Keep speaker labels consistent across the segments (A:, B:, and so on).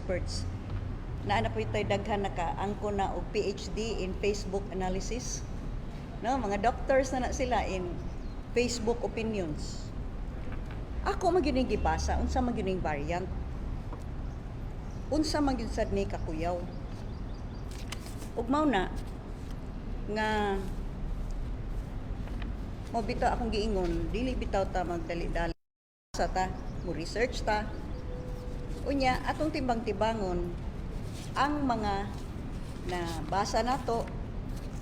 A: experts. Naa na po tayo daghan naka-angko na og PhD in Facebook analysis. No, mga doctors na na sila in Facebook opinions. Ako man gyud ning gibasa unsa man gyud ning variant. Unsa man gyud sad ni kakuyaw. Ug mao na nga mo bitaw akong giingon, dili bitaw ta magdali-dali sa ta, mo research ta. Unya atong timbang-timbangon ang mga na basa nato.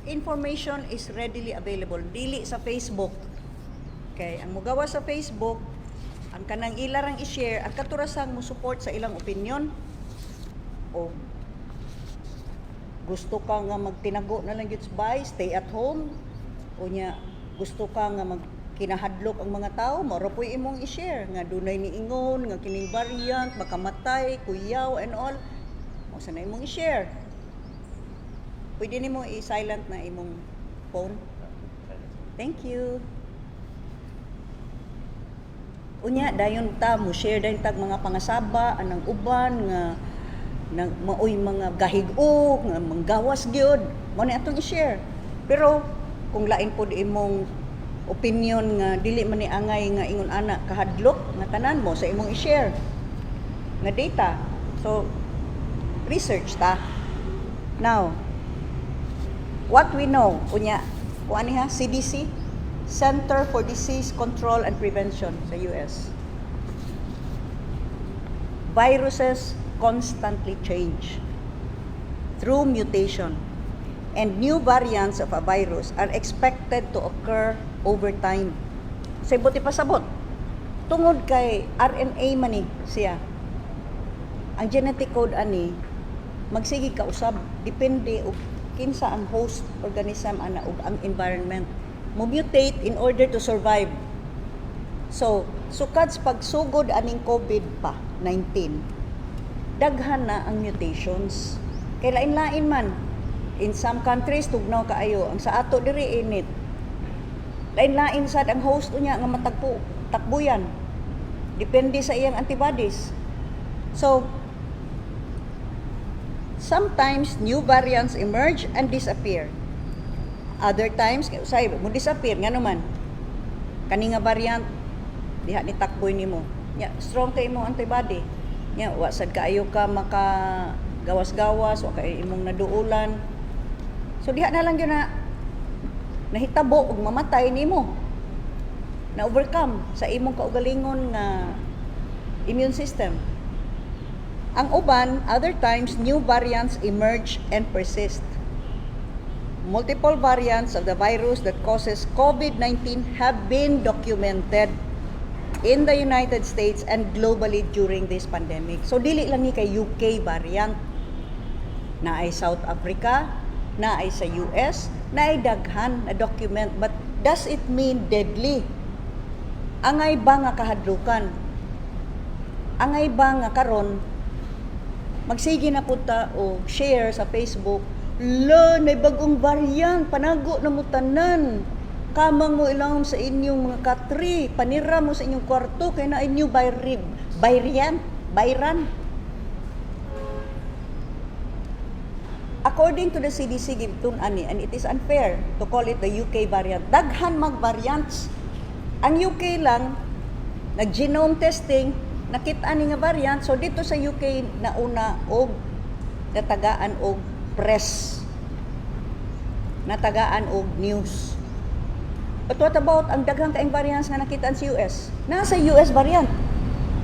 A: Information is readily available, dili sa Facebook. Kay ang mugawa sa Facebook, ang kanang ila rang i-share, ang katurasang mo support sa ilang opinion o gusto ka nga magtinago na lang gyud sa balay, stay at home, unya gusto ka nga mag kinahadlok ang mga tao, mao ra po'y imong i-share nga dunay niingon nga kining variant makamatay, kuyaw and all. Mao sa na imong i-share. Pwede nimo i-silent na imong phone. Thank you. Unya dayon ta mo share dayon tag mga pangasaba anang uban nga nang maoy mga gahig-o nga manggawas gyud, mao ni atong i-share. Pero kung lain pod imong opinion nga dili man ni angay nga ingon ana kahadlok nga tanan mo sa imong i-share nga data. So research ta. Now, what we know unya kuan ni ha, CDC, Center for Disease Control and Prevention sa US: Viruses constantly change through mutation, and new variants of a virus are expected to occur over time. Sa buot ipasabot, tungod kay RNA man ni siya. Ang genetic code ani magsige kausab, depende og kinsa ang host organism ana ug ang environment. Mo mutate in order to survive. So, sukad sa pagsugod aning COVID pa 19, daghan na ang mutations. Kay lain-lain man. In some countries tugnaw kaayo, ang sa ato diri init. Lain-lain sad ang host unya nga matagpo takbuyan. Depende sa iyang antibodies. So, sometimes new variants emerge and disappear. Other times, kay usay mo disappear ngano man. Kani nga variant diha ni takboy nimo. Nya strong kay imong antibody. Nya wa sad kaayo ka maka gawas-gawas, wa kay imong naduulan. So diha na lang gyud na nahitabo ug mamatay nimo. Na overcome sa imong kaugalingon nga immune system. Ang uban, other times, new variants emerge and persist. Multiple variants of the virus that causes COVID-19 have been documented in the United States and globally during this pandemic. So dili lang ni kay UK variant. Naay South Africa, naay sa US, naay daghan na document. But does it mean deadly? Angay ba nga kahadlukan? Angay ba nga karon magsige na pud ta o share sa Facebook, "La, nay bagong variant, panago na mo tanan. Kamang mo ilawom sa inyong mga katri, panira mo sa inyong kwarto, kay naay new variant, bayran." According to the CDC, gitun ani, and it is unfair to call it the UK variant. Daghan mag variants. Ang UK lang, nag-genome testing, nakita ni nga variant. So dito sa UK nauna og natagaan og press. Natagaan og news. But what about ang daghang kaing variants nga nakita sa US? Nasa US variant.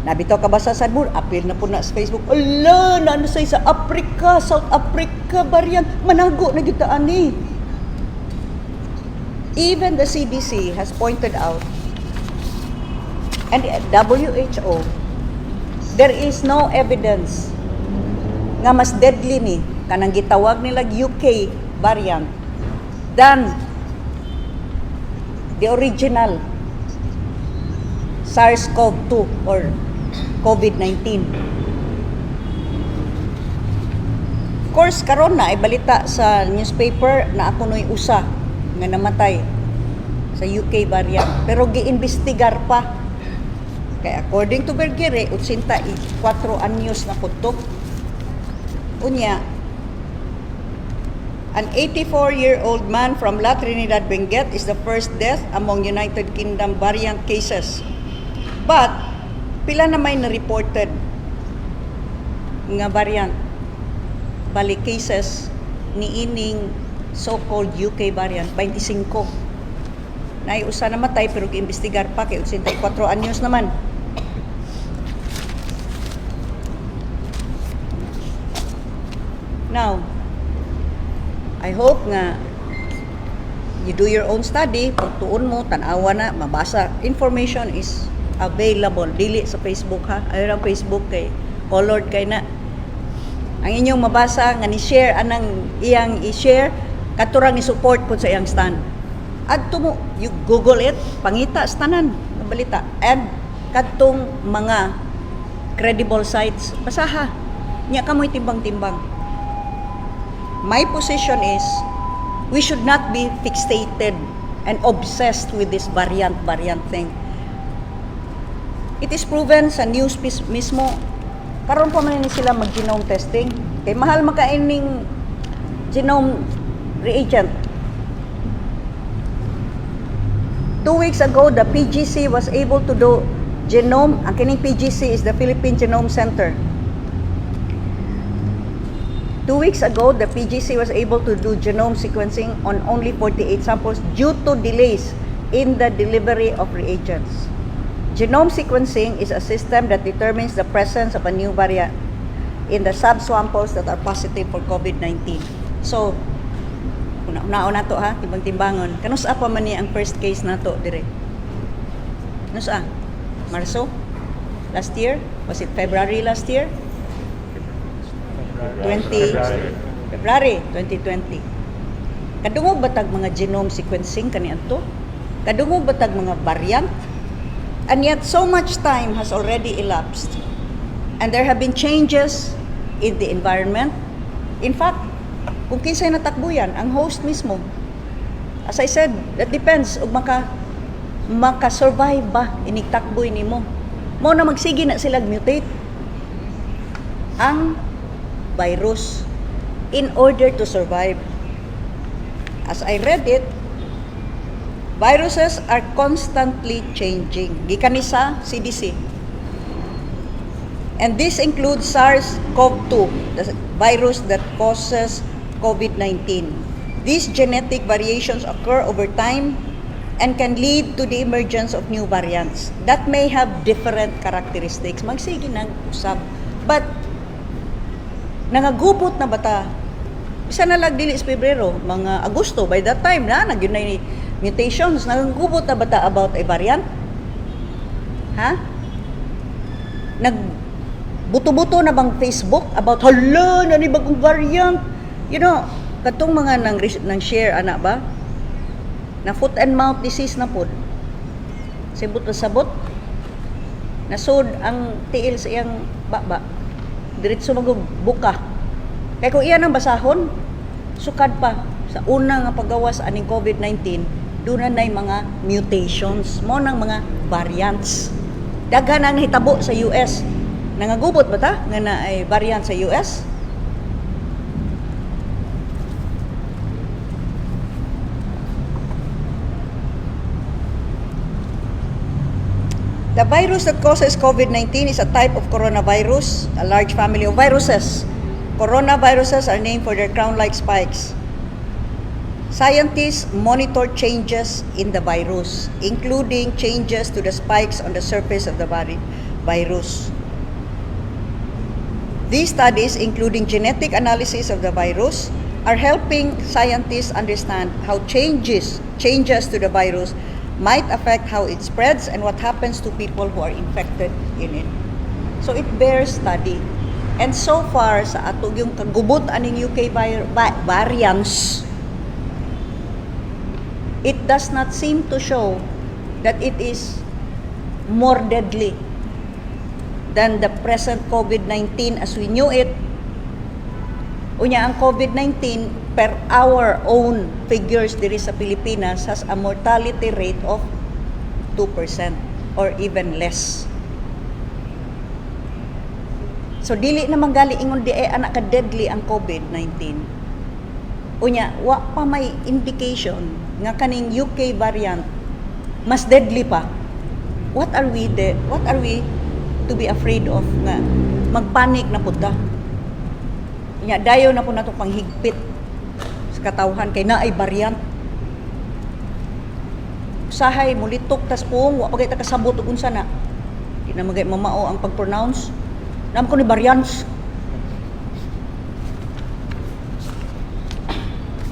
A: Nabitaw ka ba sa Sadmur? Apil na po na sa Facebook. Ala, naano say sa Africa, South Africa variant. Manago na gyud ta ani. Even the CDC has pointed out and the WHO, there is no evidence nga mas deadly ni kanang gitawag nila UK variant than the original SARS-CoV-2 or COVID-19. Of course, karon na ay balita sa newspaper na ako no'y usa nga namatay sa UK variant. Pero giimbestigar pa. Kay according to Bergere, 84 anyos na pud to. Unya, an 84-year-old man from La Trinidad, Benguet is the first death among United Kingdom variant cases. But, pila na may na-reported nga variant bali cases ni ining so-called UK variant? 25. Naay usa namatay pero giimbestigar pa kay 84 anyos naman. Now, I hope nga you do your own study, pagtuon mo, tanawa na, mabasa. Information is available. Dili sa Facebook ha. Ayaw lang Facebook kay colored kay na. Ang inyong mabasa nga ni share anang iyang i-share, katurang i-support po sa iyang stand. Adto mo, you Google it, pangita sa tanan nga balita. And kadtong mga credible sites, basaha. Nya kamoy timbang-timbang. My position is we should not be fixated and obsessed with this variant variant thing. It is proven sa news mismo, karon pa man ni sila mag-genome testing. Kay mahal makaining genome reagent. 2 weeks ago, the PGC was able to do genome, ang kining PGC is the Philippine Genome Center. 2 weeks ago, the PGC was able to do genome sequencing on only 48 samples due to delays in the delivery of reagents. Genome sequencing is a system that determines the presence of a new variant in the sub-samples that are positive for COVID-19. So, una-una nato ha, timbang-timbangon. Kanus-a pa man ni ang first case nato dire? Kanus-a? Marso? Last year? Was it February last year? 20 February 2020. Kadungog ba tag mga genome sequencing kaniadto? Kadungog ba tag mga variant? And yet so much time has already elapsed. And there have been changes in the environment. In fact, kung kinsay natakbuyan, ang host mismo. As I said, that depends og maka-survive ba inig takboy nimo. Mao na magsige na sila mutate ang virus in order to survive. As I read it, viruses are constantly changing. Gikan ni sa CDC. And this includes SARS-CoV-2, the virus that causes COVID-19. These genetic variations occur over time and can lead to the emergence of new variants that may have different characteristics. Magsige nang usab. But nangagubot na ba ta? Bisa na lang dili sa Pebrero, mga Agosto, by that time na, nagyun na mutations, nangagubot na ba ta about a variant? Ha? Nag buto-buto na bang Facebook about hala na ni bagong variant? Katong mga nang share ana ba? Na foot and mouth disease na pod. Sibot na sabot. Nasud ang tiil sa iyang baba. Diretso magug buka. Kay kung iyan ang basahon, sukad pa sa una nga paggawas aning COVID-19, doon na nay mga mutations, mao nang mga variants. Daghan ang nahitabo sa US. Nangagubot ba ta nga na ay variant sa US? The virus that causes COVID-19 is a type of coronavirus, a large family of viruses. Coronaviruses are named for their crown-like spikes. Scientists monitor changes in the virus, including changes to the spikes on the surface of the virus. These studies, including genetic analysis of the virus, are helping scientists understand how changes to the virus might affect how it spreads and what happens to people who are infected in it. So it bears study. And so far, sa ato yung kagubot aning UK variants, it does not seem to show that it is more deadly than the present COVID-19 as we knew it. Unya ang COVID-19 per our own figures diri sa Pilipinas has a mortality rate of 2% or even less. So dili naman gali ingon di ay ana ka deadly ang COVID-19. Unya, wa pa may indication nga kaning UK variant mas deadly pa. What are we to be afraid of nga magpanic na pud ta? Nya dayon na po nato panghigpit sa katawhan kay naay variant. Usahay mulitok tas puong wa pa kay ta kasabot og unsa na. Di na magay mamao ang pag-pronounce. Nam ko ni variants.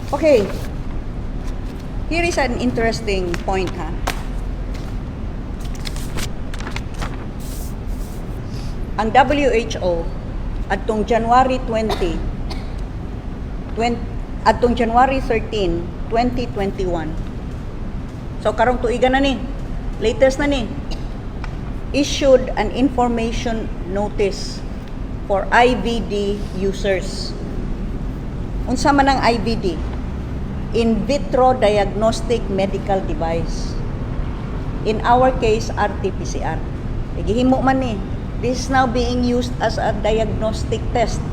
A: Okay. Here is an interesting point, ha. Ang WHO adtong January 20, 20 adtong January 13, 2021. So karong tuigan na ni. Latest na ni. Issued an information notice for IVD users. Unsa man ang IVD? In vitro diagnostic medical device. In our case, RT-PCR. Gihimo man ni. This is now being used as a diagnostic test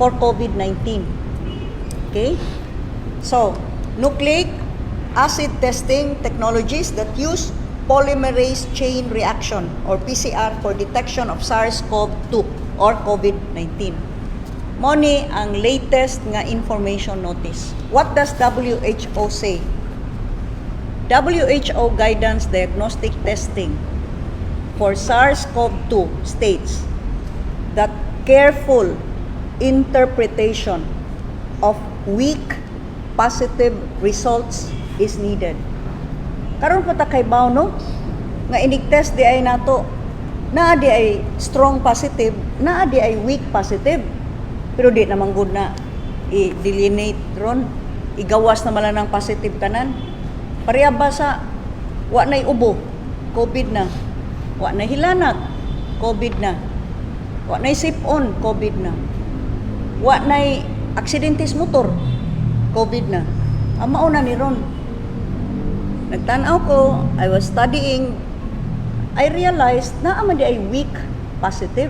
A: for COVID-19. Okay? So, nucleic acid testing technologies that use polymerase chain reaction or PCR for detection of SARS-CoV-2 or COVID-19. Mao ni ang latest nga information notice. What does WHO say? WHO guidance diagnostic testing for SARS-CoV-2 states that careful interpretation of weak positive results is needed. Karon pa ta kay no? Nga inig-test di ay nato, naa di ay strong positive, naa di ay weak positive. Pero di naman good na i-delineate ron. Igawas na man lang ng positive tanan. Pareha ba sa wa na'y ubo, COVID na. Wa na hilanat, COVID na. Wa na'y sip-on, COVID na. Wa na'y aksidente sa motor, COVID na. Ang mao na ni ron. Nagtanaw ko, I was studying, I realized naa man di ay weak positive.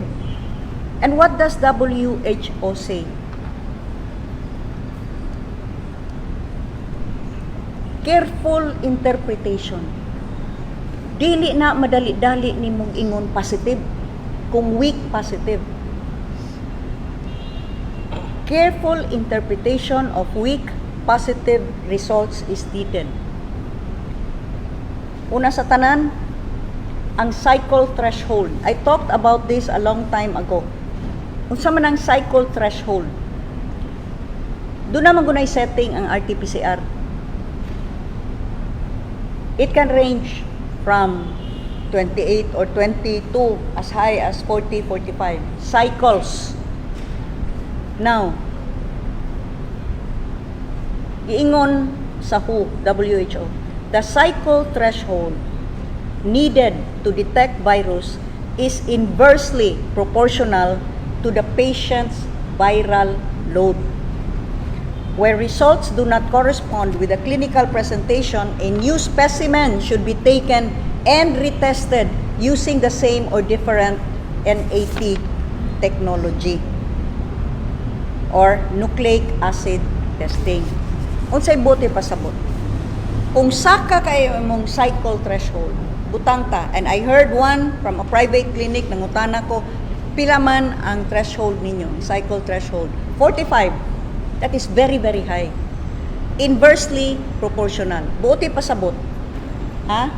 A: And what does WHO say? Careful interpretation. Dili na madali-dali nimong ingon positive kung weak positive. Careful interpretation of weak positive results is needed. Una sa tanan, ang cycle threshold. I talked about this a long time ago. Unsa man ang cycle threshold? Doon naman gunay setting ang RT-PCR. It can range from 28 or 22 as high as 40, 45 cycles. Now, giingon sa WHO, WHO, the cycle threshold needed to detect virus is inversely proportional to the patient's viral load. Where results do not correspond with the clinical presentation, a new specimen should be taken and retested using the same or different NAT technology or nucleic acid testing. Unsay buot ipasabot? Kung saka kay imong cycle threshold, butang ta. And I heard one from a private clinic, nangutana ko, pila man ang threshold ninyo, cycle threshold? 45. That is very, very high. Inversely proportional. Buot ipasabot. Ha?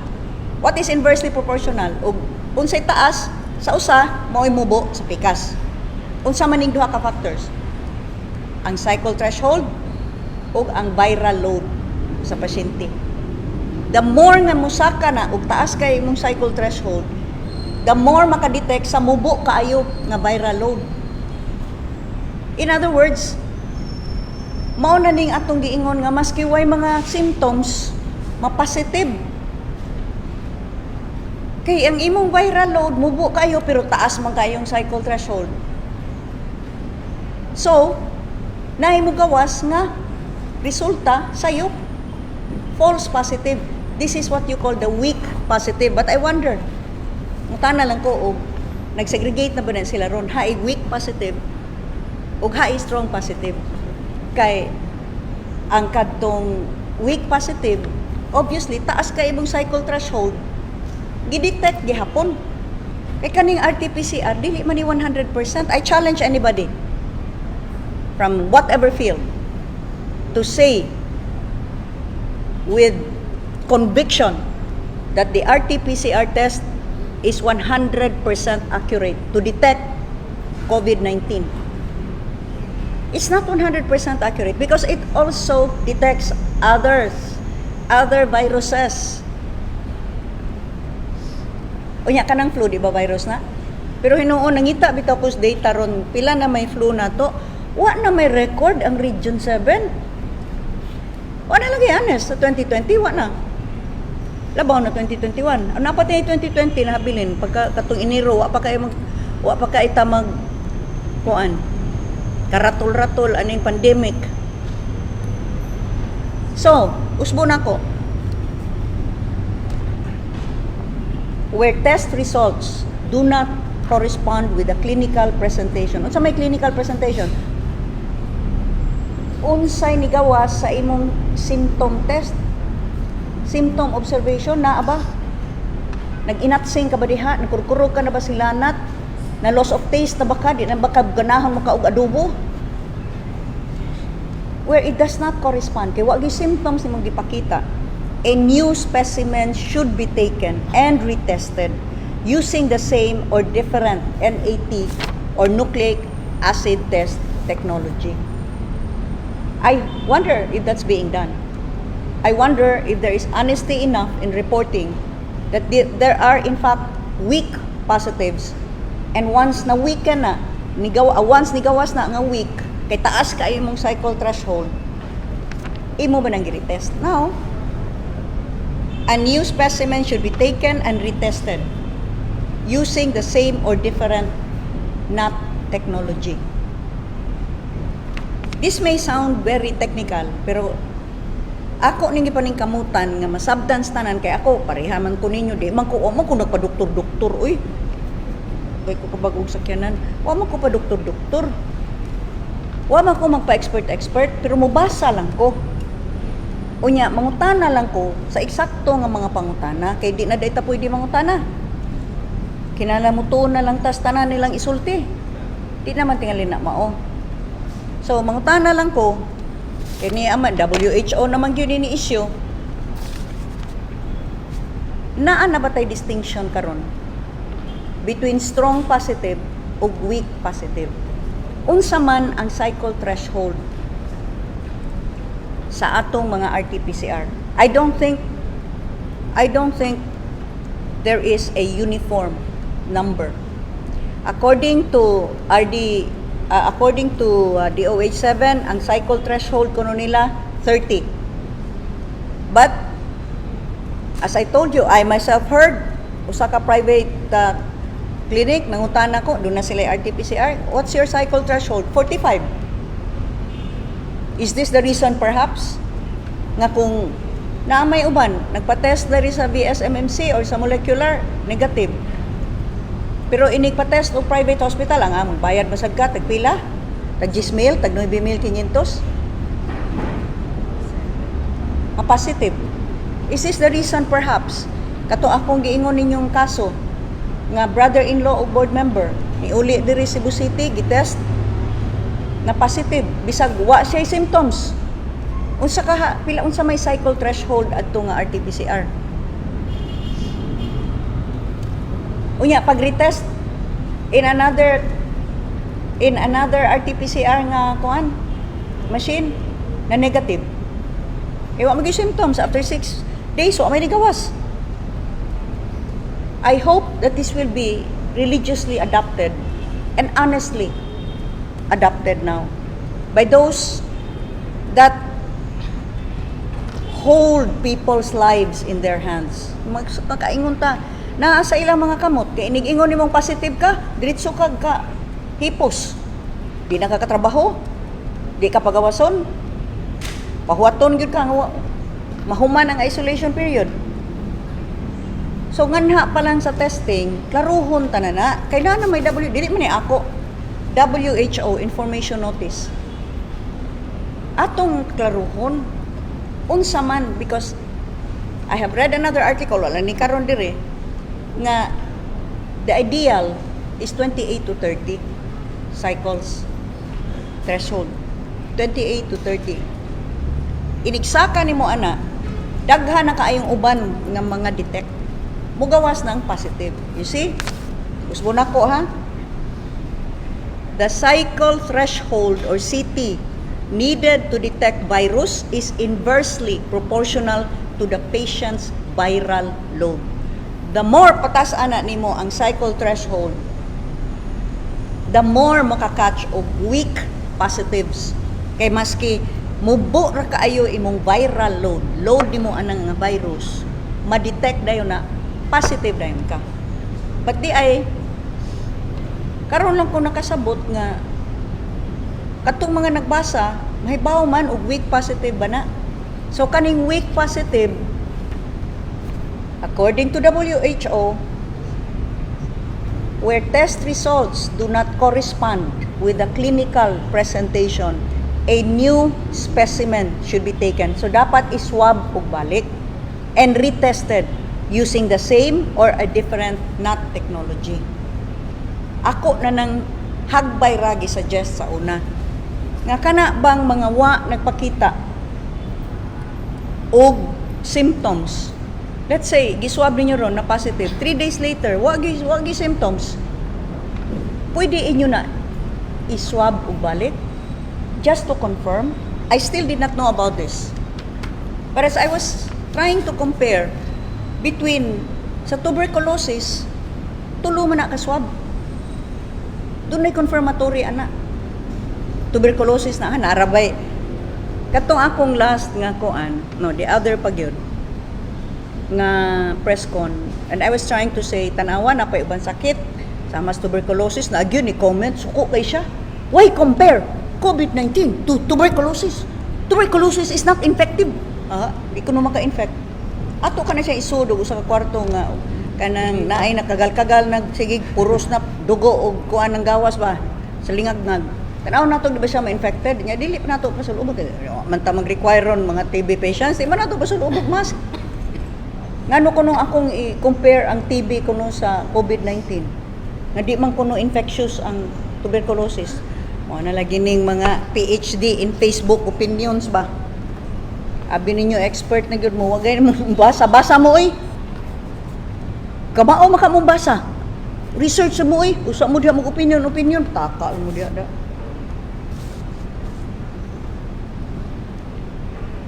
A: What is inversely proportional? Ug unsay taas sa usa, mao'y mubo sa pikas. Unsa man ning duha ka factors? Ang cycle threshold ug ang viral load sa pasyente. The more nga musaka na ug taas kay imong cycle threshold, the more makadetect sa mubo kaayo nga viral load. In other words, mao na ning atong giingon nga maski way mga symptoms, mapositive. Kay ang imong viral load mubo kayo pero taas man kayong cycle threshold. So, naay mo gawas nga resulta sayop. False positive. This is what you call the weak positive. But I wonder, mutana lang ko og Nag-segregate na ba na sila ron? Haay weak positive ug haay strong positive. Kay ang kadtong weak positive, obviously taas kay imong cycle threshold, gidetect gihapon. Kay kaning RT-PCR dili man ni 100%. I challenge anybody from whatever field to say with conviction that the RT-PCR test is 100% accurate to detect COVID-19. It's not 100% accurate because it also detects others, other viruses. Unya kanang flu, di ba virus na? Pero hinuon nangita bitaw ko sa data ron, pila na may flu na to, wa na may record ang Region 7. Wa na lagi, honest, sa 2020 wa na. Labaw na 2021. Ang napat na 2020 na habilin pagka katong Enero wa pa kay ta mag kuan karatol-ratol aning pandemic. So, usbo na ko. Where test results do not correspond with the clinical presentation. Unsa may clinical presentation? Unsay nigawas sa imong symptom test? Symptom observation na ba? Nag-inatsing ka ba diha? Nagkurkurog ka na ba silanat? Na loss of taste na ba ka? Di na ba ka ganahan mo ka og adobo? Where it does not correspond, kay wa gyud symptoms nimong gipakita, a new specimen should be taken and retested using the same or different NAT or nucleic acid test technology. I wonder if that's being done. I wonder if there is honesty enough in reporting that there are in fact weak positives, and once na weak ka na, once nigawas na nga weak, kay taas kaayo imong cycle threshold, imo ba nang gi-retest? Now, a new specimen should be taken and retested using the same or different NAT technology. This may sound very technical, pero ako ning gipaningkamutan nga masabtan sa tanan, kay ako pareha man ko ninyo, di man ko, wa man ko nagpa-doktor-doktor, uy. Kay ko kabag-ong sakyanan, wa man ko pa doktor-doktor. Wa man ko magpa-expert-expert, pero mobasa lang ko. Unya, mangutana lang ko sa eksakto nga mga pangutana, kay di na dayta pwede mangutana. Kinahanglan mo tuon na lang tas tanan nilang isulti. Di naman tingali na mao. So, mangutana lang ko, kay ni ama, WHO naman gyud ni issue. Naa na ba tay distinction karon between strong positive ug weak positive? Unsa man ang cycle threshold sa atong mga RT-PCR? I don't think there is a uniform number. According to DOH 7, ang cycle threshold kuno nila 30. But as I told you, I myself heard usa ka private clinic, nangutana ko, duna sila RT-PCR, "What's your cycle threshold?" 45. Is this the reason perhaps nga kung naa may uban nagpa-test diri sa VSMMC or sa molecular, negative? Pero inig pa-test og private hospital, ang among bayad masad ka tag pila? Tag 10 mil, tag 9,500. A positive. Is this the reason perhaps kato akong giingon ninyong kaso nga brother-in-law og board member niuli diri Cebu City, gitest na positive bisag wa siya symptoms? Unsa ka pila, unsa may cycle threshold adto nga RT-PCR? Unya pag retest in another RT-PCR nga kuan machine, na negative. Eh, wa magyud symptoms. After 6 days, wa may nigawas. I hope that this will be religiously adopted and honestly adopted now by those that hold people's lives in their hands. Magkaingon ta, naa sa ilang mga kamot, kay inig-ingon nimong positive ka, diretso ka ka hipos. Di na ka katrabaho, di ka pagawason, pahuwaton gyud ka nga mahuman ang isolation period. So nganha pa lang sa testing, klaruhon ta na na. Kay na may W, dili man ni ako. WHO information notice. Atong klaruhon unsa man, because I have read another article, wala ni karon dire, nga the ideal is 28 to 30 cycles threshold, 28 to 30. Inigsaka nimo ana, daghan na kaayong uban nga mga detect, mugawas na ang positive. You see, gusto nako ha. The cycle threshold, or CT, needed to detect virus is inversely proportional to the patient's viral load. The more patas ana nimo ang cycle threshold, the more makakatch og weak positives. Kay maski mubo ra kaayo imong viral load, load nimo anang nga virus, ma-detect dayon na positive dayon ka. But diay karon lang ko nakasabot nga katong mga nagbasa mahibaw man og weak positive ba na. So kaning weak positive, according to WHO, where test results do not correspond with the clinical presentation, a new specimen should be taken. So dapat iswab og balik and retested using the same or a different NAT technology. Ako na nang hagbay ragi suggest sa una. Nga kana bang mga wa nagpakita og symptoms. Let's say giswab ninyo ron na positive. 3 days later, wa gi symptoms. Pwede inyo na iswab og balik just to confirm. I still did not know about this. But as I was trying to compare between sa tuberculosis, tulo man na ka swab. Dunay confirmatory ana. Tuberculosis na narabay. Katong akong last nga kuan, no, the other pa gyud nga press con, and I was trying to say, tanawa na pa uban sakit sama sa tuberculosis na gyud ni comment, suko kay siya. "Why compare COVID-19 to tuberculosis? Tuberculosis is not infective." Ah, di ko no maka-infect. Ato ka na siya isud og usa ka kwarto nga kanang naay nakagal-kagal, nagsigig puros na dugo og kuan ng gawas ba sa lingag-ngag. Tanaw nato, di ba siya ma-infected nya? Dili pa nato pasulubog man ta mag-require ron mga TB patients, di man nato pasulubog mask. Ngano kuno akong i-compare ang TB kuno sa COVID-19 nga di man kuno infectious ang tuberculosis? Mo na lagi ning mga PhD in Facebook opinions ba. Abi ninyo expert na gyud mo, wagay mo basa basa mo oy. Kamao maka mong basa. Research mo oy, usa mo diha mo opinion opinion, taka mo diha da.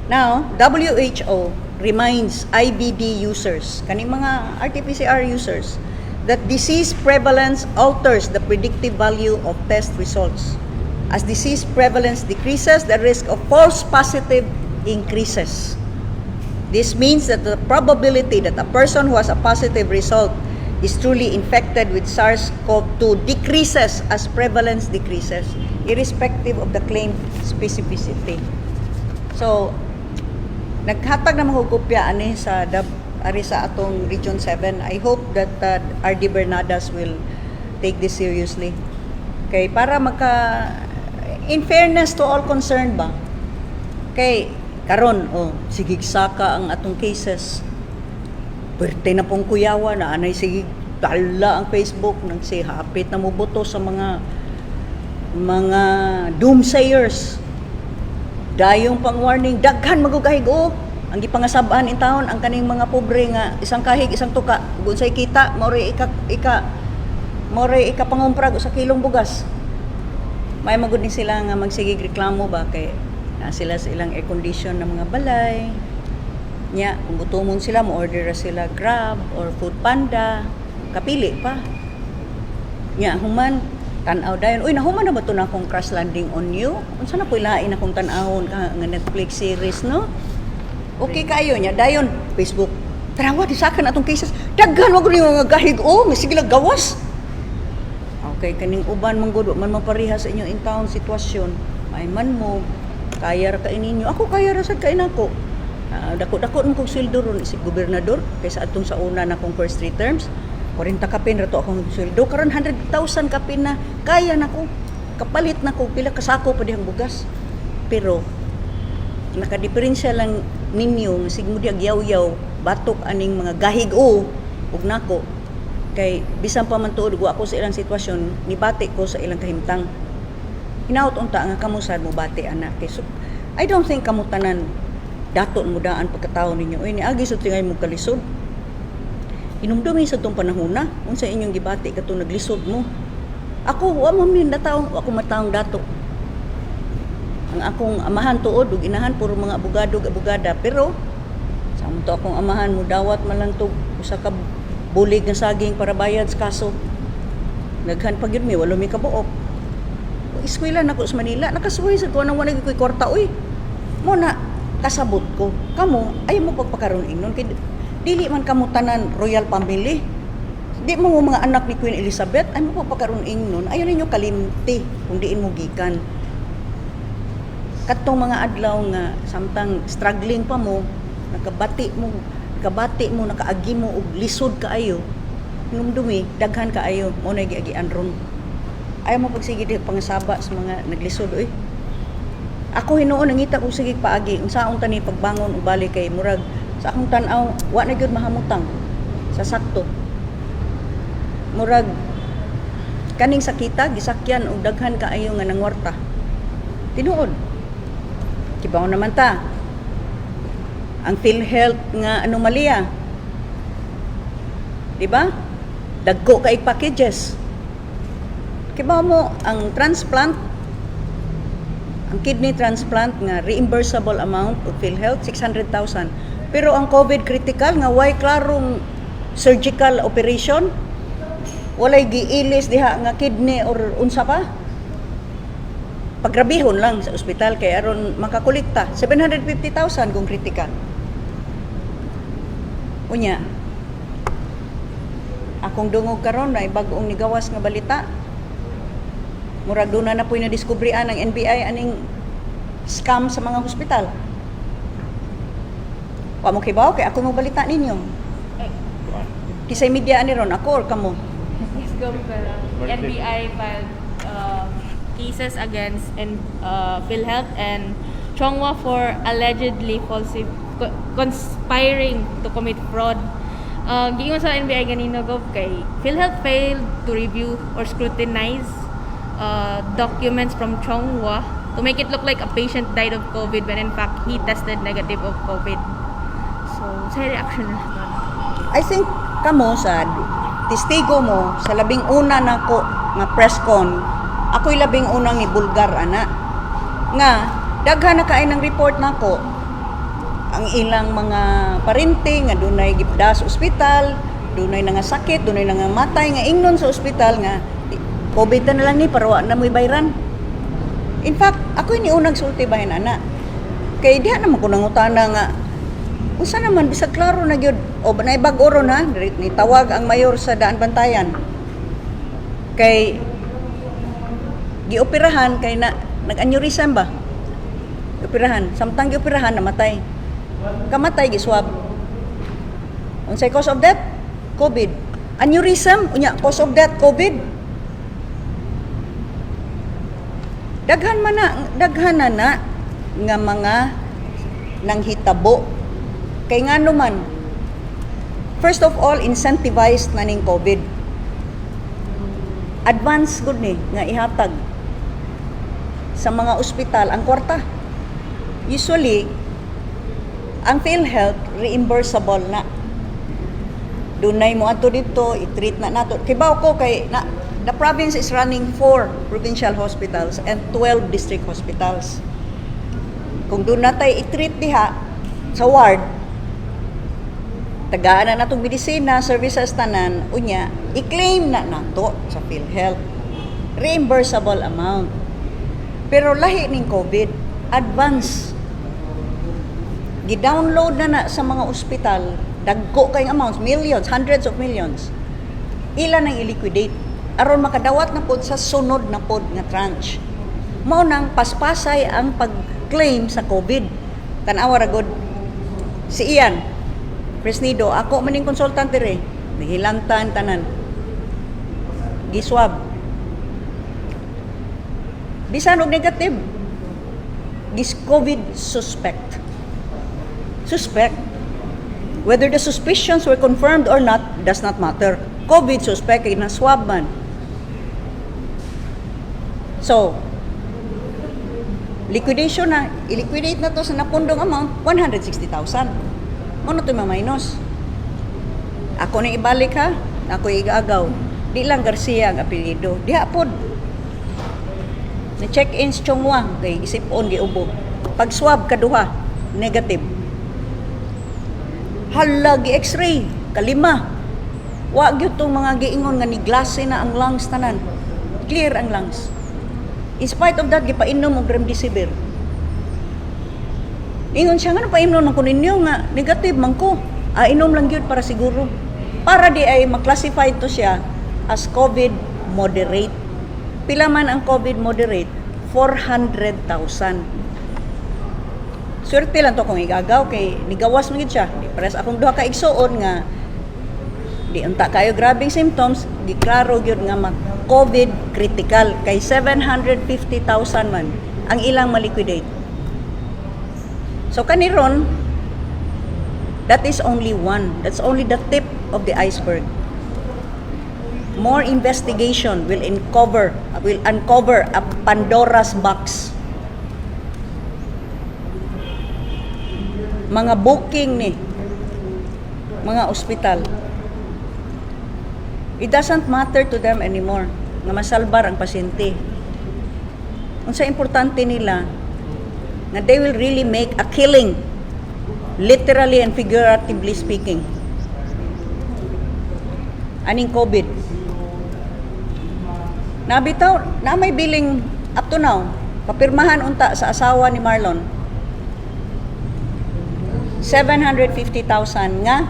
A: Now, WHO reminds IVD users, kaning mga RT-PCR users, that disease prevalence alters the predictive value of test results. As disease prevalence decreases, the risk of false positive increases. This means that the probability that a person who has a positive result is truly infected with SARS-CoV-2 decreases as prevalence decreases, irrespective of the claimed specificity. So, naghatag na mga kopya ani sa dab, ari sa atong Region 7. I hope that RD Bernadas will take this seriously. Kay para maka in fairness to all concerned ba. Kay karon, oh, sigig saka ang atong cases. Perte na pong kuyawa na anay, sige dala ang Facebook nang si hapit na moboto sa mga doomsayers. Dayong pang warning, daghan magugahig oh. Ang gipangasab-an in taon ang kaning mga pobre nga isang kahig isang tuka, ug unsay kita mao ray ika pangumprag usa kilong bugas. May magud ni sila nga magsigig reklamo ba kay na sila sa ilang air condition na mga balay. Nya, kung gutomon sila, mo order ra sila Grab or Food Panda, kapili pa. Nya, human tan-aw dayon. "Uy, nahuman na ba to na akong Crash Landing on You? Unsa na po lain akong tan-awon ka nga Netflix series, no?" Okay kayo nya dayon Facebook. "Tarawa di sa akin atong cases. Daghan wag ni mga gahig oh, may sige lang gawas." Okay, kaning uban man gud man mapareha sa inyong in town sitwasyon. Ay man mo kaya ra kay ninyo. Ako kaya ra sad kay nako. Ah, dako-dako man kog sweldo ron isip gobernador kaysa atong sa una na akong first three terms. 40 kapin ra to akong sweldo, karon 100,000 kapin na. Kaya na ko, kapalit na ko pila kasako pa dihang bugas, pero nakadiferensya lang ninyo nga sige mo diag yaw-yaw batok aning mga gahig o ug nako, kay bisan pa man tuod wa ako sa ilang sitwasyon, nibati ko sa ilang kahimtang. Hinaot unta nga kamo sad mo bati ana, kay so, I don't think kamo tanan daton mo daan pagkatao ninyo. Uy, niagi sa tingay mo kalisod. Inumdumi sa tong panahona unsa inyong gibati katong naglisod mo. Ako, wa mo min dataw, wa ko matawong dato. Ang akong amahan tuod ug inahan puro mga abogado ug abogada, pero sa to akong amahan mo dawat man lang tog usa ka bulig nga saging para bayad sa kaso. Naghan pa gyud mi, walo mi kabuok. Eskwela na ko sa Manila, nakasuway sa ko nang wala ko'y kwarta, uy. Mo na kasabot ko. Kamo, ayaw mo pagpakaroon ingnon kay dili man kamo tanan royal family. Di mo mga anak ni Queen Elizabeth, ay mo pagpakaroon ingnon, ayaw ninyo kalimti kung diin mo gikan. Katong mga adlaw nga samtang struggling pa mo, nakabati mo, nakaagi mo og lisod kaayo. Hinumdumi, daghan kaayo mo na giagian ron. Ayaw mo pagsige di pangasaba sa mga naglisod, oy. Ako hinuon nangita kog sige paagi unsaon tani pagbangon ug balik, kay murag sa akong tan-aw wa na gyud mahamutang sa sakto. Murag kaning sakita gisakyan og daghan kaayo nga nangwarta. Tinuod. Kibaw naman ta. Ang PhilHealth nga anomalya. Di ba? Dagko kay packages. Kibaw mo ang transplant, ang kidney transplant nga reimbursable amount of PhilHealth 600,000. Pero ang COVID critical nga way klarong surgical operation, walay giilis diha nga kidney or unsa pa. Pagrabihon lang sa ospital kay aron makakolekta, 750,000 kung critical. Unya, akong dungog karon na bag-ong nigawas nga balita. Murag doon na po'y nadiskubrian ng NBI aning scam sa mga hospital. Wa mo kibaw kay ako mo balita ninyo.
B: Eh,
A: Kisay media ani ron, ako or kamo?
B: Yes, go pero NBI filed cases against and PhilHealth and Chong Hua for allegedly conspiring to commit fraud. Giingon sa NBI ganino, Gov, kay PhilHealth failed to review or scrutinize documents from Chong Hua to make it look like a patient died of COVID when in fact he tested negative of COVID. So, sa reaction na
A: I think kamo sad testigo mo sa labing una nako nga press con, ako'y labing unang ni Bulgar ana nga daghan na kay ng report nako ang ilang mga parente nga dunay gipda sa ospital, dunay nga sakit, dunay nangamatay nga ingnon sa ospital nga COVID na lang ni para wa na mo'y bayran. In fact, ako'y niunang sulti bahin ana. Kay diha naman ko nangutana nga unsa naman bisag klaro na gyud o naay bag-o ron ha, ni tawag ang mayor sa Daan Bantayan. Kay gioperahan kay na nag-aneurysm ba? Gioperahan, samtang gioperahan namatay. Kamatay, giswab. Unsay cause of death? COVID. Aneurysm, unya cause of death COVID. Daghan man na, daghan na na nga mga nanghitabo. Kay ngano man, first of all, incentivized na ning COVID. Advance gud ni nga ihatag sa mga ospital ang kwarta. Usually, ang PhilHealth reimbursable na. Dunay mo ato dito, i-treat na nato. Kibaw ko kay na the province is running four provincial hospitals and 12 district hospitals. Kung doon na tayo i-treat diha sa ward, tagaan na natong medisina, services tanan, unya, i-claim na nato sa PhilHealth. Reimbursable amount. Pero lahi ning COVID, advance. Gi-download na na sa mga ospital, dagko kayong amounts, millions, hundreds of millions. Ila nang i-liquidate aron makadawat na pod sa sunod na pod nga tranche. Mao nang paspasay ang pag-claim sa COVID. Tan-awa ra gud. Si Ian Fresnido, ako maning consultant dire. Nahilantan tanan. Giswab. Bisan og negative, gis COVID suspect. Suspect. Whether the suspicions were confirmed or not does not matter. COVID suspect kay na swab man. So, liquidation na, i-liquidate na to sa napundong amount, 160,000. Mao na to minus. Ako na ibalik ha, ako igaagaw. Di lang Garcia ang apelyido. Diha pod. Na-check-in sa Chong Hua, kay isip-on giubo. Pag swab kaduha, negative. Hala, gi-x-ray, kalima. Wa gyud tong mga giingon nga ni glassy na ang lungs tanan. Clear ang lungs. In spite of that, gipainom og remdesivir. Ingon siya, nga painom man ko ninyo nga negative man ko. Ah, inom lang gyud para siguro. Para di ay maklasify to siya as COVID moderate. Pila man ang COVID moderate? 400,000. Swerte lang to kung igagaw kay nigawas man gyud siya. Di pares akong duha ka igsuon nga di unta kayo grabing symptoms, di klaro gyud nga ma COVID critical kay 750,000 man ang ilang maliquidate. So kaniron, that is only one. That's only the tip of the iceberg. More investigation will uncover a Pandora's box. Mga booking ni mga ospital. It doesn't matter to them anymore nga masalbar ang pasyente. Unsa importante nila nga they will really make a killing, literally and figuratively speaking, aning COVID. Nabitaw na may billing up to now, papirmahan unta sa asawa ni Marlon, 750,000 nga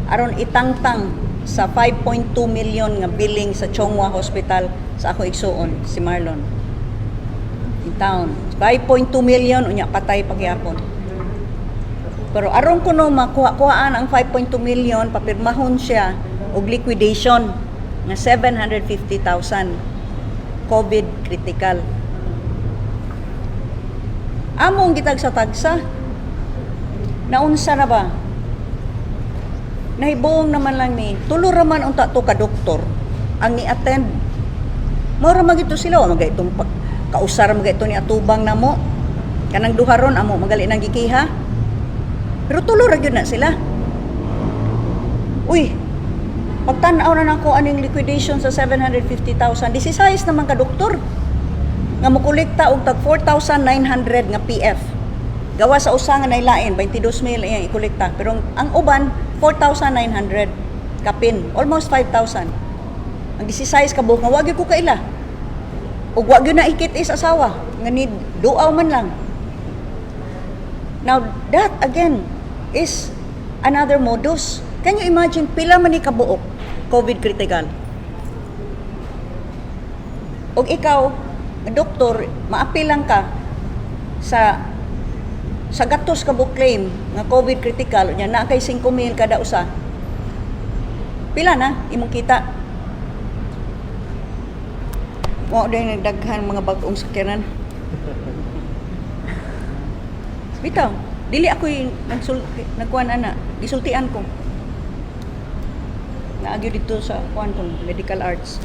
A: aron itangtang sa 5.2 million nga billing sa Chong Hua Hospital sa ako igsuon si Marlon in town. 5.2 million, unya patay pagyapon. Pero aron kuno makuha-kuhaan ang 5.2 million, papirmahon siya og liquidation nga 750,000, COVID critical. Among gitagsa-tagsa. Naunsa na ba? Nahibuong naman lang ni, tulo ra man unta to ka doktor ang ni-attend. Mao ra magito sila, wa magay itong pag kausar magay ito ni atubang namo. Kanang duha ron amo magali nang gikiha. Pero tulo ra gyud na sila. Uy, pagtan-aw na nako aning liquidation sa 750,000, 16 naman ka doktor nga mokolekta og tag 4,900 nga PF. Gawa sa usa nga nailain, 22,000 iyang ikolekta. Pero ang uban, 4,900 kapin, almost 5,000. Ang 16 ka buok nga wa gyud ko kaila. Ug wa gyud na ikit is asawa nga ni duaw man lang. Now that again is another modus. Can you imagine pila man ni kabuok COVID critical? Og ikaw, doktor, maapil lang ka sa gatos ka buok claim nga COVID critical, unya naa kay 5,000 kada usa. Pila na imong kita? Mao din nagdaghan mga bag-ong sakyanan. Bitaw, dili ako nagsul nagkuan ana, gisultian ko. Naagyo dito sa kuan ko, medical arts.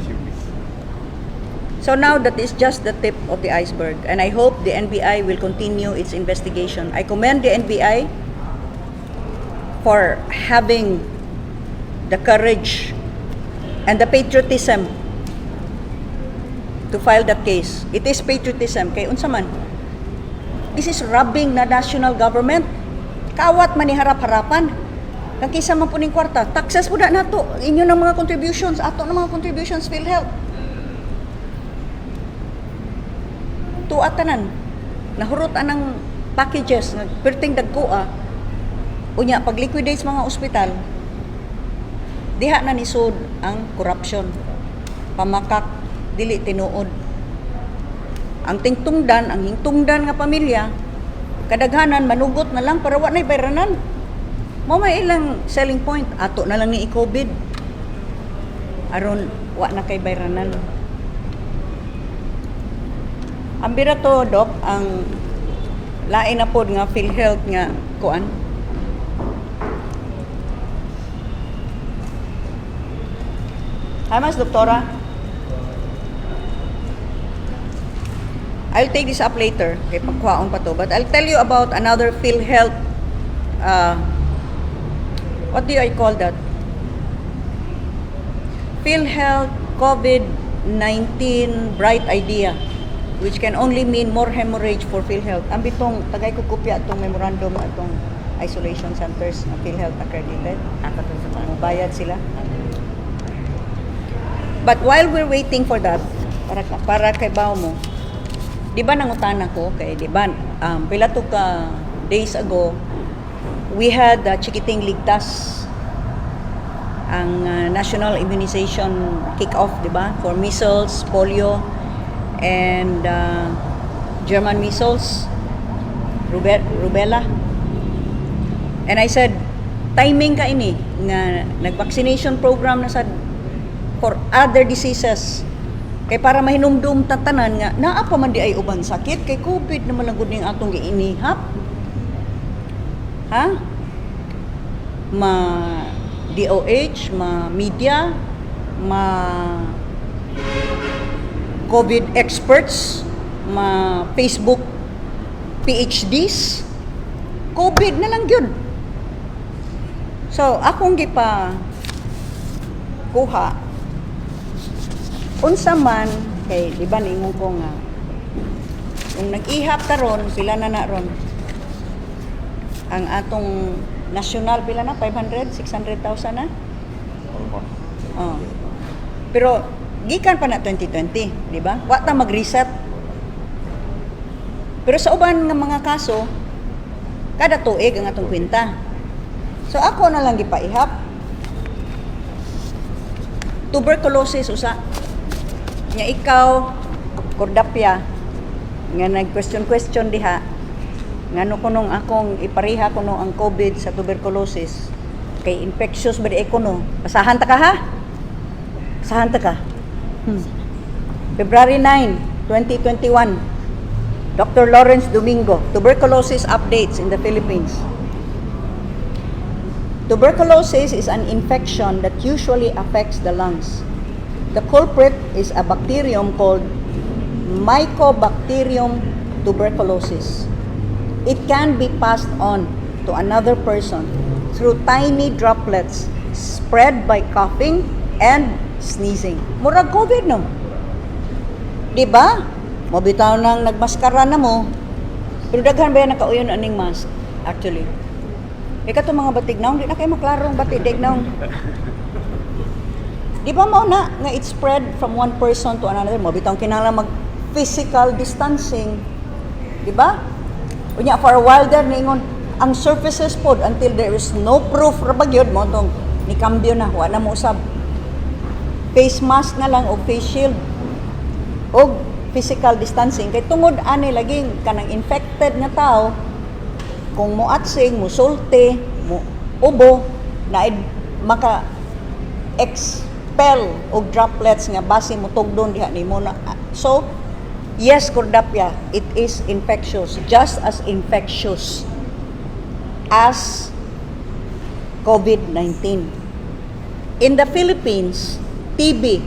C: Serious.
A: So now that is just the tip of the iceberg, and I hope the NBI will continue its investigation. I commend the NBI for having the courage and the patriotism to file that case. It is patriotism kay unsa man. This is robbing the national government. Kawat man ni harap-harapan. Kang kinsa man po ning kwarta, taxes po na nato, inyo ng mga contributions, ato ng mga contributions, PhilHealth. Tuwa tanan. Nahurot anang packages nga perting dagko ah. Unya pag liquidate sa mga ospital, diha na nisud ang corruption. Pamakak dili tinuod. Ang tingtungdan, ang hingtungdan nga pamilya Kadaghanan manugot na lang para wa na'y bayranan. Mao may ilang selling point, ato na lang ni i-COVID. Aron wa na kay bayranan. Ang bira to, Doc, ang lain na pod nga PhilHealth nga kuan. Hi, Mas Doktora. I'll take this up later, kay pagkuhaon pa to. But I'll tell you about another PhilHealth, what do I call that? PhilHealth COVID-19 bright idea, which can only mean more hemorrhage for PhilHealth. Ang bitong, tagay ko kopya itong memorandum atong isolation centers na PhilHealth accredited. Bayad sila. But while we're waiting for that, para kay bao mo, di ba nangutana ko kay di ba pila to ka days ago we had Chikiting Ligtas, ang national immunization kick-off, di ba? For measles, polio, and German measles, rubella. And I said, timing ka ini nga nag-vaccination program na sad for other diseases. Kay para mahinumdum ta tanan nga naa pa man di ay uban sakit kay COVID naman lang gud ning atong giinihap. Ha? Ma DOH, ma media, ma COVID experts, ma Facebook PhDs, COVID na lang yun. So, akong gipa kuha unsa man kay di ba ningon ko nga kung nag-ihap karon, pila na na ron ang atong national? Pila na? 500, 600,000 na.
C: Almost.
A: Oh. Pero gikan pa na 2020, di ba? Wa ta mag-reset. Pero sa uban nga mga kaso, kada tuig ang atong kwenta. So ako na lang gipaihap. Tuberculosis usa. Nya ikaw, Cordapia, nga nag-question question diha, ngano kunong akong ipariha kuno ang COVID sa tuberculosis, kay infectious ba di ay kuno? Basahan ta ka ha? Basahan ta ka. February 9, 2021. Dr. Lawrence Domingo, tuberculosis updates in the Philippines. Tuberculosis is an infection that usually affects the lungs. The culprit is a bacterium called Mycobacterium tuberculosis. It can be passed on to another person through tiny droplets spread by coughing and sneezing. Murag COVID, no? Di ba? Mao bitaw nang nagmaskara na mo. Pero daghan ba yan nakauyon aning mask? Actually. E kato mga batig naong, di na kayo maklarong batig naong. Di ba mao na nga it spread from one person to another? Mao bitaw kinahanglan mag physical distancing. Di ba? Unya for a while there ningon ang surfaces pod until there is no proof ra ba gyud mao tong ni kambyo na, wa na mo usab. Face mask na lang o face shield og physical distancing kay tungod ani laging kanang infected nga tao kung moatsing, musulti, mo ubo na maka expel og droplets nga basi mo tugdon diha nimo na. So yes, Cordapia, it is infectious, just as infectious as COVID-19. In the Philippines, TB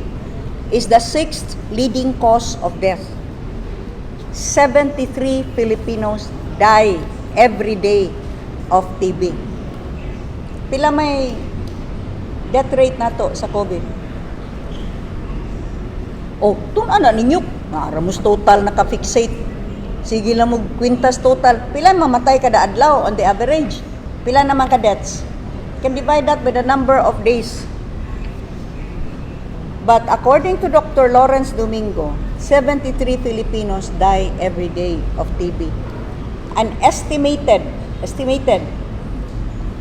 A: is the sixth leading cause of death. 73 Filipinos die every day of TB. Pila may death rate nato sa COVID? O, tun na ninyo, nga total naka-fixate. Sige lang mo kwintas total. Pila mamatay kada adlaw on the average? Pila naman ka deaths? Can divide that by the number of days. But according to Dr. Lawrence Domingo, 73 Filipinos die every day of TB. An estimated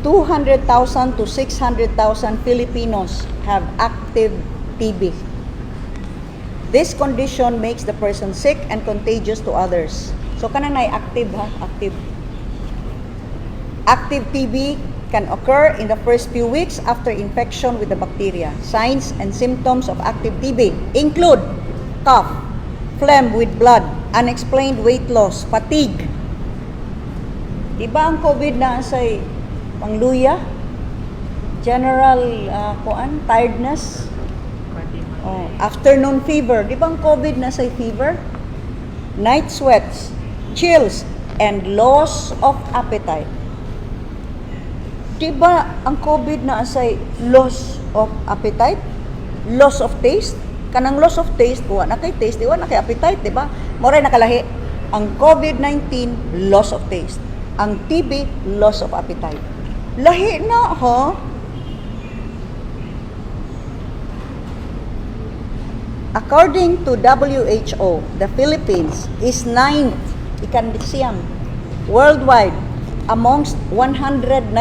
A: 200,000 to 600,000 Filipinos have active TB. This condition makes the person sick and contagious to others. So kanang nay active ha, active. Active TB can occur in the first few weeks after infection with the bacteria. Signs and symptoms of active TB include cough, phlegm with blood, unexplained weight loss, fatigue. Di ba ang COVID naa say pangluya? General kuan, tiredness, oh, afternoon fever. Di ba ang COVID naa say fever? Night sweats, chills, and loss of appetite. Di ba ang COVID naa say loss of appetite? Loss of taste? Kanang loss of taste, wa na kay taste, di wa na kay appetite, di ba? Mao ray nakalahi. Ang COVID-19, loss of taste. Ang TB, loss of appetite. Lahi na, ha? According to WHO, the Philippines is ninth, ikansiyam, worldwide amongst 196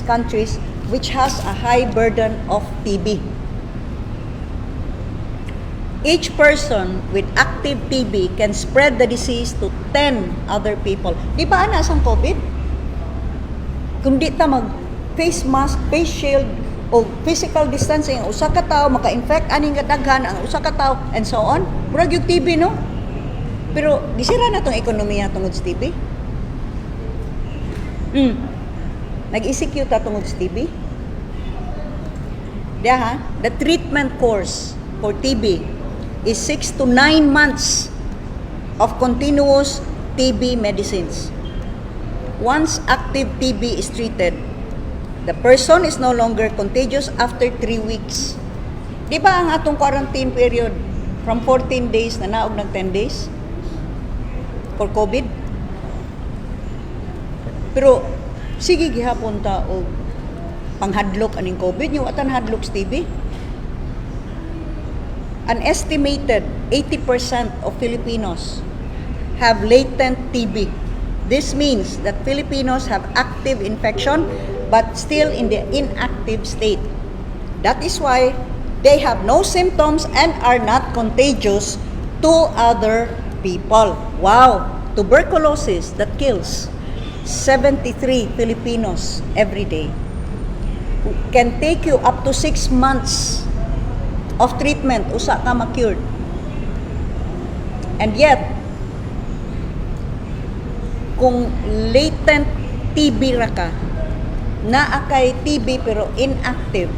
A: countries which has a high burden of TB. Each person with active TB can spread the disease to 10 other people. Di ba ana sang COVID? Kung di ta mag face mask, face shield, o physical distancing, ang usa ka tawo maka-infect aning kadaghan, ang usa ka tawo, and so on. Murag yung TB, no? Pero gisira na tong ekonomiya tungod sa TB. Nag-ECQ ta tungod sa TB. Diya ha, the treatment course for TB is 6 to 9 months of continuous TB medicines. Once active TB is treated, the person is no longer contagious after 3 weeks. Di ba ang atong quarantine period from 14 days na naog ng 10 days for COVID? Pero sige gihapon ta og panghadlok aning COVID, yung atan hadlok sa TB. An estimated 80% of Filipinos have latent TB. This means that Filipinos have active infection but still in the inactive state. That is why they have no symptoms and are not contagious to other people. Wow! Tuberculosis that kills 73 Filipinos every day can take you up to 6 months of treatment usa ka ma-cured. And yet, kung latent TB ra ka, naa kay TB pero inactive,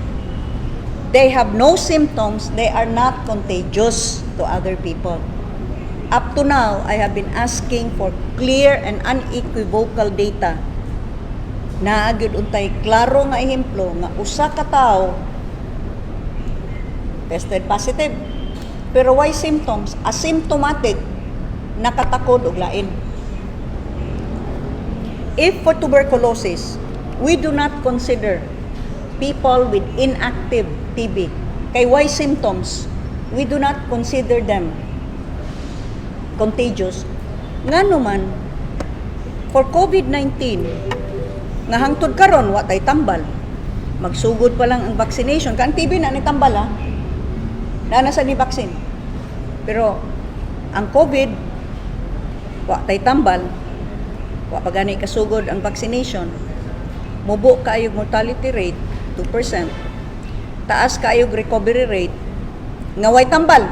A: they have no symptoms, they are not contagious to other people. Up to now, I have been asking for clear and unequivocal data. Naa gyud untay klaro nga ehemplo nga usa ka tawo tested positive pero why symptoms, asymptomatic, nakatakod og lain. If for tuberculosis, we do not consider people with inactive TB, kay why symptoms, we do not consider them contagious. Ngano man, for COVID-19, nga hangtod karon wa tay tambal. Magsugod pa lang ang vaccination. Kang TB naa ni tambal ha. Naa na sa ni vaccine. Pero ang COVID, wa tay tambal. Wa pa gani kasugod ang vaccination. Mubo kaayog mortality rate, 2%. Taas kaayog recovery rate nga way tambal.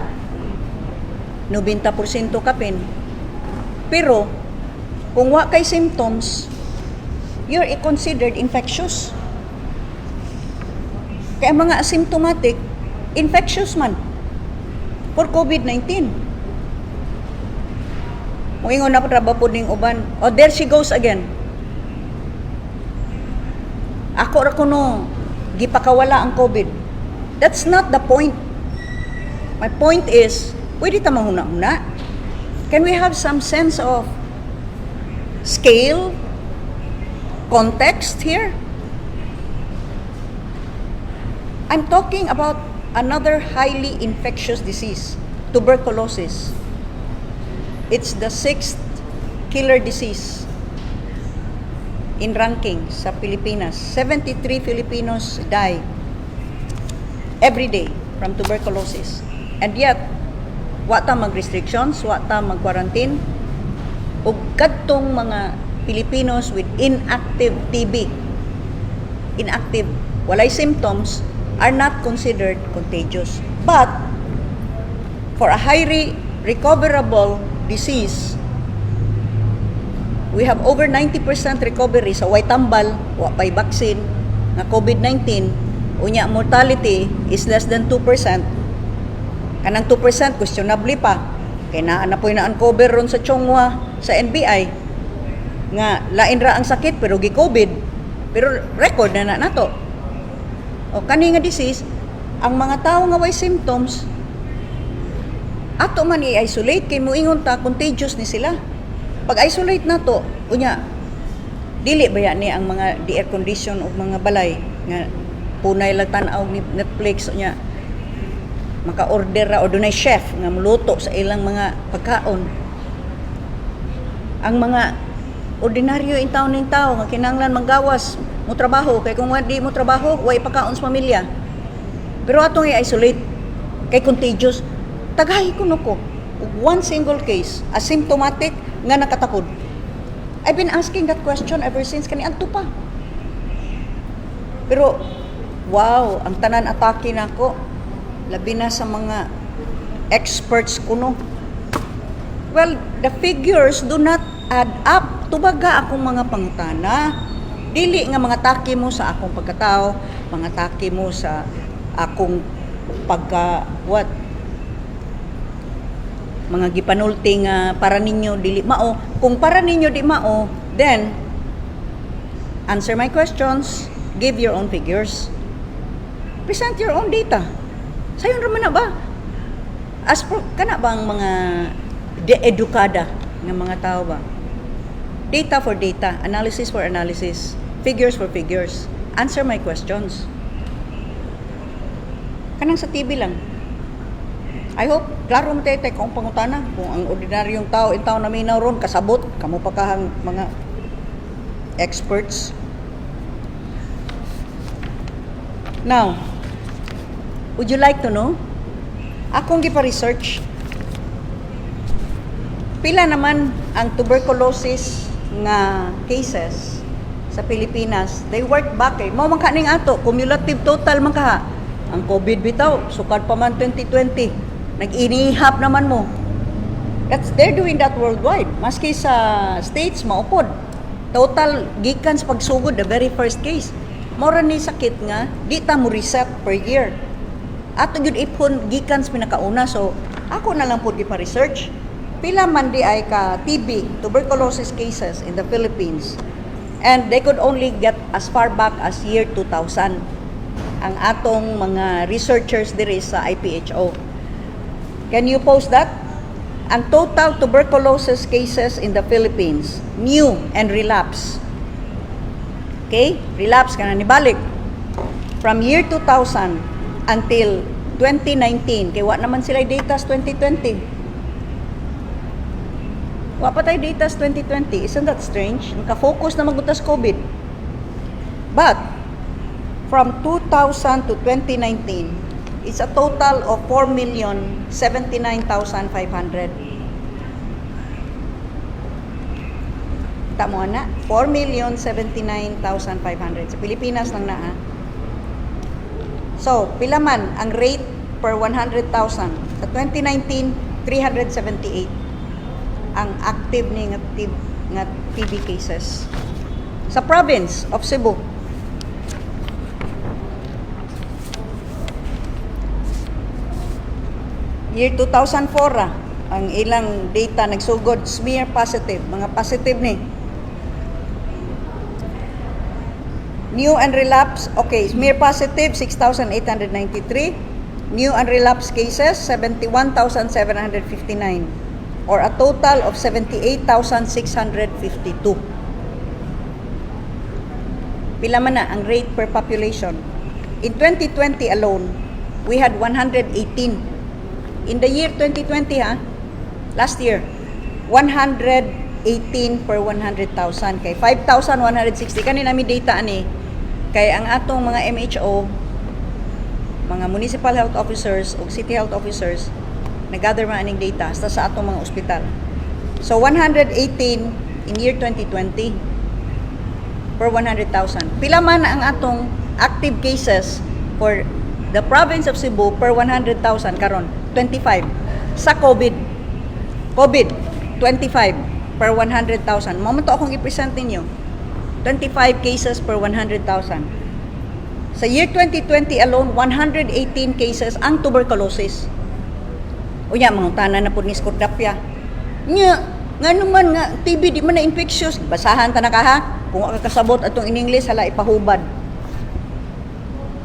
A: 90% kapin. Pero kung wa kay symptoms, you're considered infectious. Kaya ang mga asymptomatic, infectious man for COVID-19. Muingon na pa po ning uban, "Oh, there she goes again. Ako ra kuno gipakawala ang COVID." That's not the point. My point is, pwede ta mahuna-huna. Can we have some sense of scale, context here? I'm talking about another highly infectious disease, tuberculosis. It's the sixth killer disease in ranking sa Pilipinas. 73 Filipinos die every day from tuberculosis. And yet, wa ta mag-restrictions, wa ta mag-quarantine, ug kadtong mga Filipinos with inactive TB, inactive, walay symptoms, are not considered contagious. But for a highly recoverable disease, we have over 90% recovery sa way tambal, wa pay vaccine, nga COVID-19, unya mortality is less than 2%. Kanang 2% questionably pa. Kay naa na po'y na-uncover ron sa Chong Hua sa NBI nga lain ra ang sakit pero gi-COVID. Pero record na na nato. O kani nga disease, ang mga tao nga way symptoms ato man i-isolate kay muingon ta contagious ni sila. Pag isolate nato, unya dili ba ni ang mga di air condition og mga balay nga punay lang tan-aw ni Netflix, unya maka-order ra o dunay chef nga muluto sa ilang mga pagkaon. Ang mga ordinaryo in taon ning tao nga kinahanglan manggawas mo trabaho kay kung di mo trabaho, way pagkaon sa pamilya. Pero atong i-isolate kay contagious. Tagahi kuno ko og one single case asymptomatic nga nakatakod. I've been asking that question ever since kani adto pa. Pero wow, ang tanan atake nako, labi na sa mga experts kuno. Well, the figures do not add up. Tubaga akong mga pangutana. Dili nga mga taki mo sa akong pagkatao, mga taki mo sa akong pagka what, mga gipanulti nga para ninyo dili mao. Kung para ninyo di mao, then answer my questions, give your own figures, present your own data. Sayon ra man na ba? As for, kana bang mga de-edukada nga mga tao ba? Data for data, analysis for analysis, figures for figures. Answer my questions. Kanang sa TV lang. I hope, klaro mo tayo kung pangutana. Kung ang ordinaryong tao, in tao naminaw ron, kasabot, kamo pa kahang mga experts. Now, would you like to know? Akong gipa-research. Pila naman ang tuberculosis nga cases sa Pilipinas? They work back eh. Mao man kaning ato, cumulative total man kaha. Ang COVID bitaw, sukad pa man 2020. Nag-inihap naman mo. They're doing that worldwide. Maski sa States, maupod. Total, gikan sa pagsugod, the very first case. Mora ni sakit nga, di ta mo reset per year. Ato gyud ipon gikan sa pinakauna. So, ako na lang pud gipa-research. Pila man di ay ka TB, tuberculosis cases in the Philippines. And they could only get as far back as year 2000 ang atong mga researchers diri sa IPHO. Can you post that? Ang total tuberculosis cases in the Philippines, new and relapse. Okay? Relapse ka na nibalik. From year 2000 until 2019, kay wa naman sila data sa 2020. Wa pa tayo data sa 2020. Isn't that strange? Naka-focus na magutas COVID. But, from 2000 to 2019, it's a total of 4,079,500. Kita mo na? 4,079,500. Sa Pilipinas lang na ha. So, pila man ang rate per 100,000? Sa 2019, 378 ang active ni nga TB cases. Sa province of Cebu, year 2004 ang ilang data nagsugod smear positive, mga positive ni. New and relapse, okay, smear positive 6,893. New and relapse cases 71,759 or a total of 78,652. Pila man na ang rate per population? In 2020 alone, we had 118. In the year 2020 ha, last year, 118 per 100,000 kay 5,160 kani nami data ani kay ang atong mga MHO, mga municipal health officers ug city health officers, nag-gather man aning data sa atong mga ospital. So 118 in year 2020 per 100,000. Pila man ang atong active cases for the province of Cebu per 100,000 karon? 25 sa COVID. COVID 25 per 100,000. Mao man to akong i-present ninyo. 25 cases per 100,000. Sa year 2020 alone, 118 cases ang tuberculosis. Unya, mangutana na po ni Scordapia. Nya, nga naman nga, TB di man na infectious. Basahan ta na ka ha. Kung wa ka kasabot atong in English, hala ipahubad.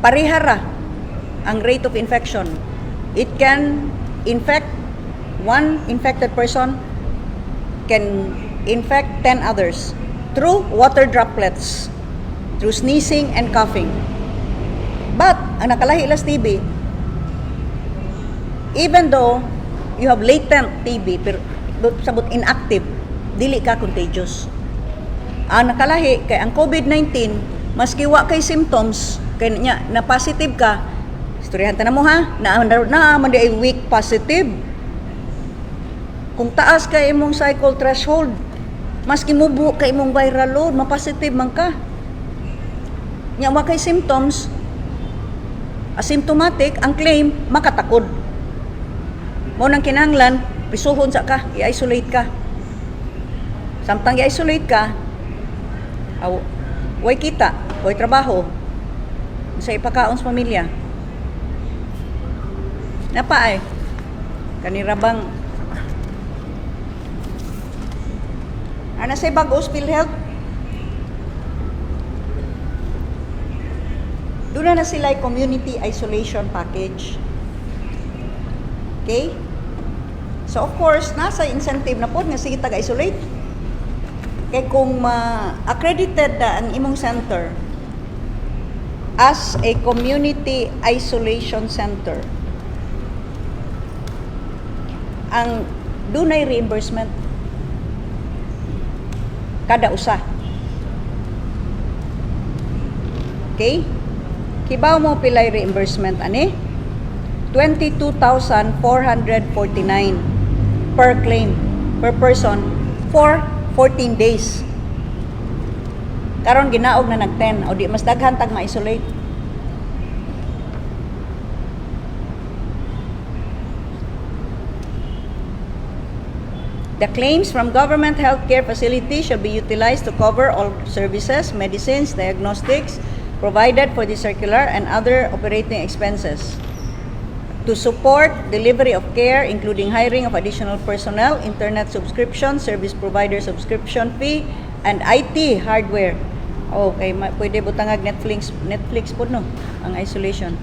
A: Parehara ang rate of infection. It can infect one infected person can infect 10 others through water droplets, through sneezing and coughing. But, ang nakalahi las TB, even though you have latent TB, pero sabot inactive, dili ka contagious. Ang nakalahi, kay ang COVID-19, maski wa kay symptoms, kay nya, na positive ka, istoryahan ta na mo ha, na man di ay weak positive. Kung taas kay imong cycle threshold, maski mubo kay imong viral load, ma-positive man ka. Nya wa kay symptoms, asymptomatic, ang claim makatakod. Mao nang kinahanglan prisuhon sa ka, i-isolate ka. Samtang i-isolate ka, aw, way kita, way trabaho, sa ipakaon sa pamilya. Napa ay, kanira bang, ana say bag-os PhilHealth? Doon na sila community isolation package. Okay? So of course, nasa incentive na po nga sige taga-isolate. Kay kung ma-accredited na ang imong center as a community isolation center, ang dunay reimbursement kada usa. Okay? Kibaw mo pilay reimbursement ani? 22,449 per claim per person for 14 days. Karon ginaog na nag 10 o di mas daghan tag ma-isolate. The claims from government healthcare facilities shall be utilized to cover all services, medicines, diagnostics provided for the circular and other operating expenses. To support delivery of care, including hiring of additional personnel, internet subscription, service provider subscription fee, and IT hardware. Okay, pwede butangag Netflix, Netflix po no, ang isolation.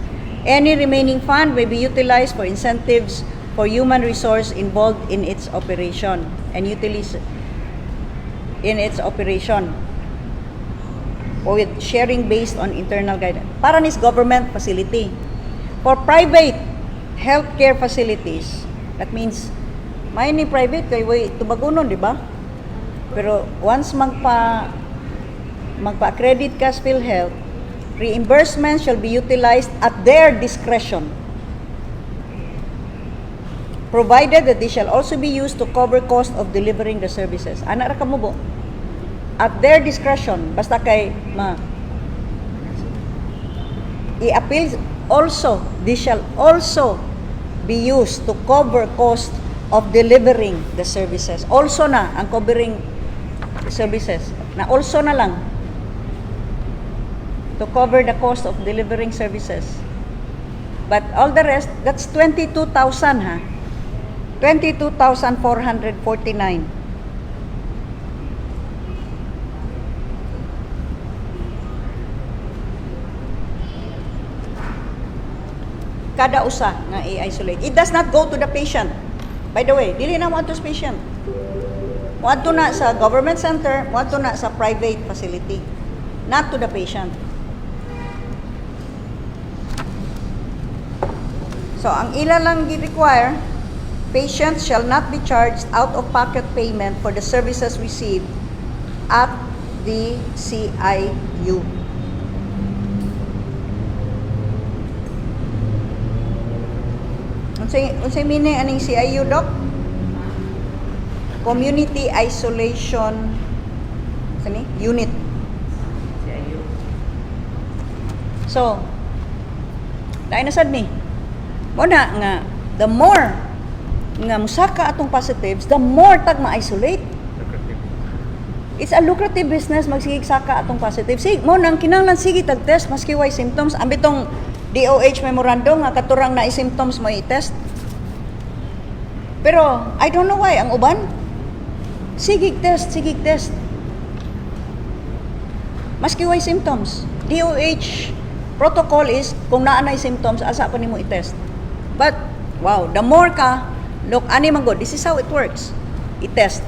A: Any remaining fund may be utilized for incentives for human resource involved in its operation and utilize in its operation or with sharing based on internal guidance. Para nis government facility. For private healthcare facilities, that means may ni private kay way tubagunon, di ba? Pero once magpa-accredit ka sa PhilHealth, reimbursement shall be utilized at their discretion, provided that they shall also be used to cover cost of delivering the services. Ana ra kamubo. At their discretion, basta kay ma i-appeal also, they shall also be used to cover cost of delivering the services. Also na ang covering services. Na also na lang to cover the cost of delivering services. But all the rest, that's 22,000 ha. 22,449. Kada usa nga i-isolate. It does not go to the patient. By the way, dili na mo sa patient. Moadto na sa government center, moadto na sa private facility. Not to the patient. So, ang ila lang gi-require, patients shall not be charged out-of-pocket payment for the services received at the CIU. Unsay meaning aning CIU, doc? Community Isolation Sani? Unit.
C: CIU.
A: So, lain na sad ni. Mo na nga the more nga musaka atong positives, the more tag ma-isolate.
D: Lucrative.
A: It's a lucrative business magsigig saka atong positive. Sig mo nang kinahanglan sige tag test maski way symptoms. Ambitong DOH memorandum nga katurang na symptoms mo i-test. Pero I don't know why ang uban sige test, sige test. Maski way symptoms. DOH protocol is kung naa nay symptoms, asa pa nimo i-test. But wow, the more ka look ani man gud, this is how it works. I-test.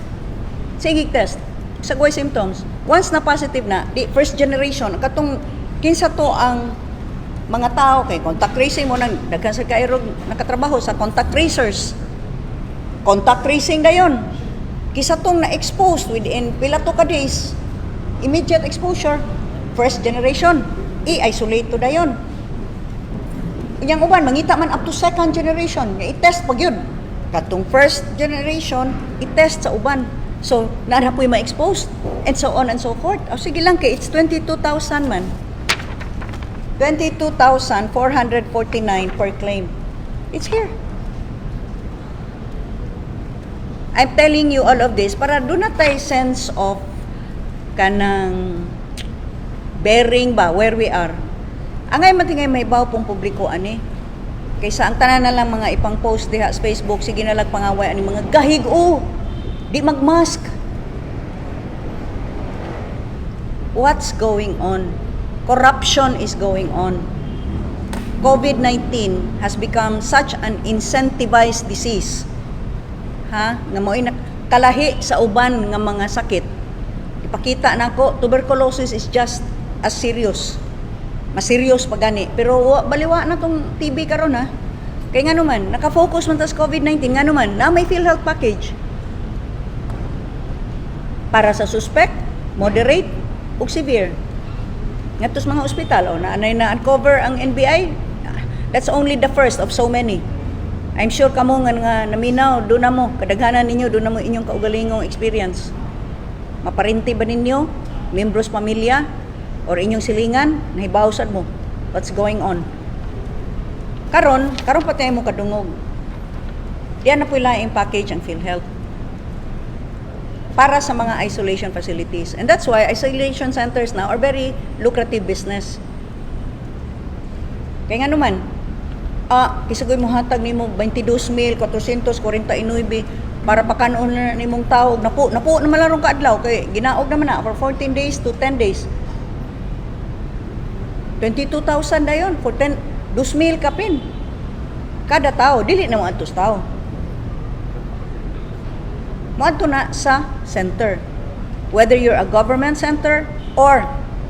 A: Sige test. Sa way symptoms. Once na positive na, di first generation katong kinsa to ang mga tao kay contact tracing mo nang daghan sa kairog nakatrabaho sa contact tracers. Contact tracing dayon. Kisa tong na-exposed within pila to ka days, immediate exposure, first generation, i-isolate to dayon. Inyang uban, mangita man up to second generation, nga i-test pag yun. Katong first generation, i-test sa uban. So, naa na po'y ma-exposed, and so on and so forth. O sige lang, kay it's 22,000 man. 22,449 per claim. It's here. I'm telling you all of this para duna tay sense of kanang bearing ba where we are. Angay man tingay may baw pong publiko ani. Kaysa ang tanan na lang mga ipang post diha sa Facebook, sige na lang pangaway ani mga gahig o di magmask. What's going on? Corruption is going on. COVID-19 has become such an incentivized disease. Ha? Nga mo'y kalahi sa uban nga mga sakit. Ipakita nako, tuberculosis is just as serious. Mas serious pa gani. Pero baliwa na tong TB karon ha. Kay nga naman, naka-focus man ta sa COVID-19, nga naman, na may PhilHealth package. Para sa suspect, moderate, ug severe. Ngadto sa mga ospital, o na anay na uncover ang NBI, that's only the first of so many. I'm sure kamo nga naminaw, duna mo, kadaghanan ninyo, duna mo inyong kaugalingong experience. Maparinti ba ninyo, membros pamilya, or inyong silingan, nahibaw sad mo what's going on. Karon, karon pa tayo mo kadungog. Diyan na po laing package ang PhilHealth para sa mga isolation facilities. And that's why isolation centers now are very lucrative business. Kaya nga naman, kisagoy mo hatag nimo 22,449 para pakanon na nimong tao, napo napo na malarong kaadlaw kay ginaog naman na for 14 days to 10 days. 22,000 dayon for 10 2,000 kapin kada tao. Dili na mo adto sa tao, moadto na sa center, whether you're a government center or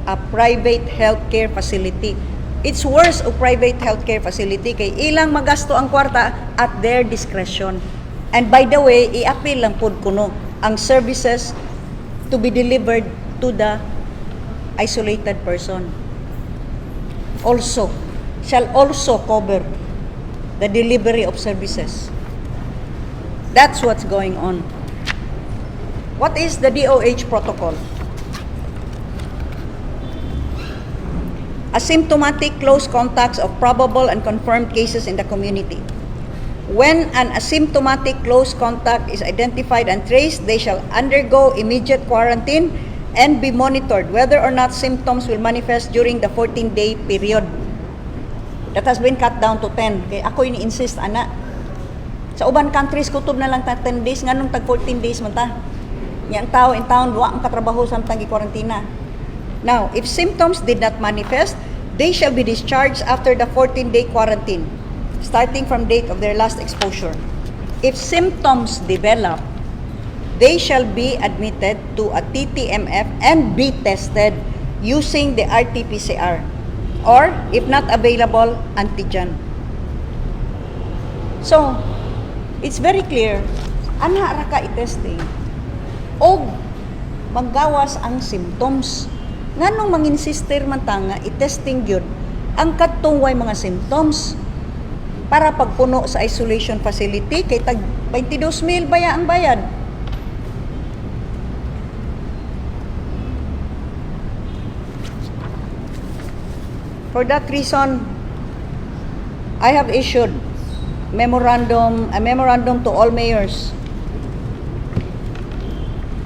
A: a private healthcare facility. It's worse a private healthcare facility kay ilang magasto ang kwarta at their discretion. And by the way, i-appeal lang pud kuno ang services to be delivered to the isolated person. Also, shall also cover the delivery of services. That's what's going on. What is the DOH protocol? Asymptomatic close contacts of probable and confirmed cases in the community. When an asymptomatic close contact is identified and traced, they shall undergo immediate quarantine and be monitored whether or not symptoms will manifest during the 14-day period. That has been cut down to 10. Kay ako ini-insist ana. Sa uban countries kutob na lang ta 10 days, nganong tag 14 days man ta? Nya ang tao in town wa ang katrabaho samtang gi-kwarantina. Now, if symptoms did not manifest, they shall be discharged after the 14-day quarantine, starting from date of their last exposure. If symptoms develop, they shall be admitted to a TTMF and be tested using the RT-PCR or, if not available, antigen. So, it's very clear, ana ra ka i-testing og manggawas ang symptoms. Nganong manginsister man ta nga i-testing gyud ang kadtong way mga symptoms para pagpuno sa isolation facility kay tag 22,000 baya ang bayad? For that reason, I have issued a memorandum to all mayors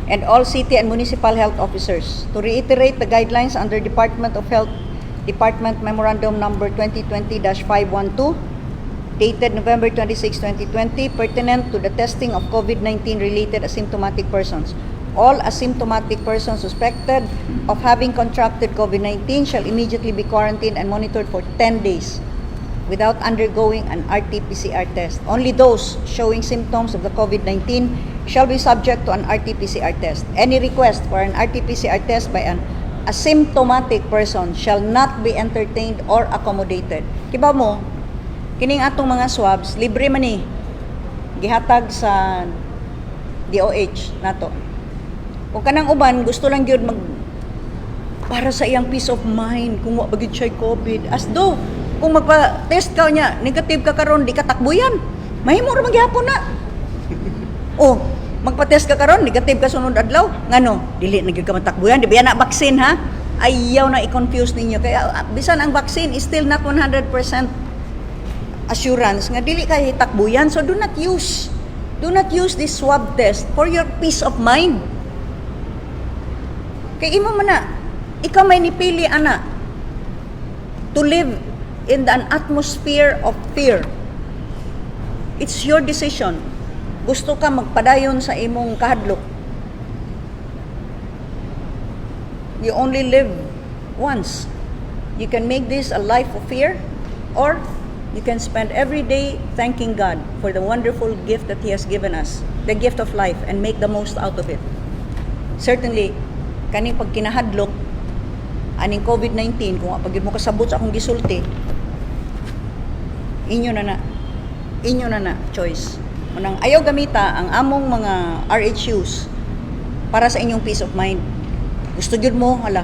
A: and all city and municipal health officers to reiterate the guidelines under Department of Health Department Memorandum Number 2020-512 dated November 26, 2020, pertinent to the testing of COVID-19 related asymptomatic persons. All asymptomatic persons suspected of having contracted COVID-19 shall immediately be quarantined and monitored for 10 days without undergoing an RT-PCR test. Only those showing symptoms of the COVID-19 shall be subject to an RT-PCR test. Any request for an RT-PCR test by an asymptomatic person shall not be entertained or accommodated. Kibaw mo, kining atong mga swabs, libre man ni gihatag sa DOH nato. Kung kanang uban gusto lang gyud mag para sa iyang peace of mind kung wa ba gyud siya COVID. As though kung magpa-test ka niya, negative ka karon, di ka takbuyan. Mahimo ra magyapon na. Oh, magpa-test ka karon, negative ka sunod adlaw. Ngano? Dili na gyud ka matakbuyan, di ba yan na vaccine, ha? Ayaw na i-confuse ninyo. Kaya bisan ang vaccine is still not 100% assurance nga dili kay takbuyan. So do not use this swab test for your peace of mind. Kay imo man na, ikaw may nipili ana to live in an atmosphere of fear. It's your decision. Gusto ka magpadayon sa imong kahadlok. You only live once. You can make this a life of fear, or you can spend every day thanking God for the wonderful gift that He has given us, the gift of life, and make the most out of it. Certainly, kaning pagkinahadlok aning COVID-19, kung pag mo kasabot sa akong gisulti, inyo na na. Inyo na na choice. Munang ayaw gamita ang among mga RHUs para sa inyong peace of mind. Gusto gyud mo, hala.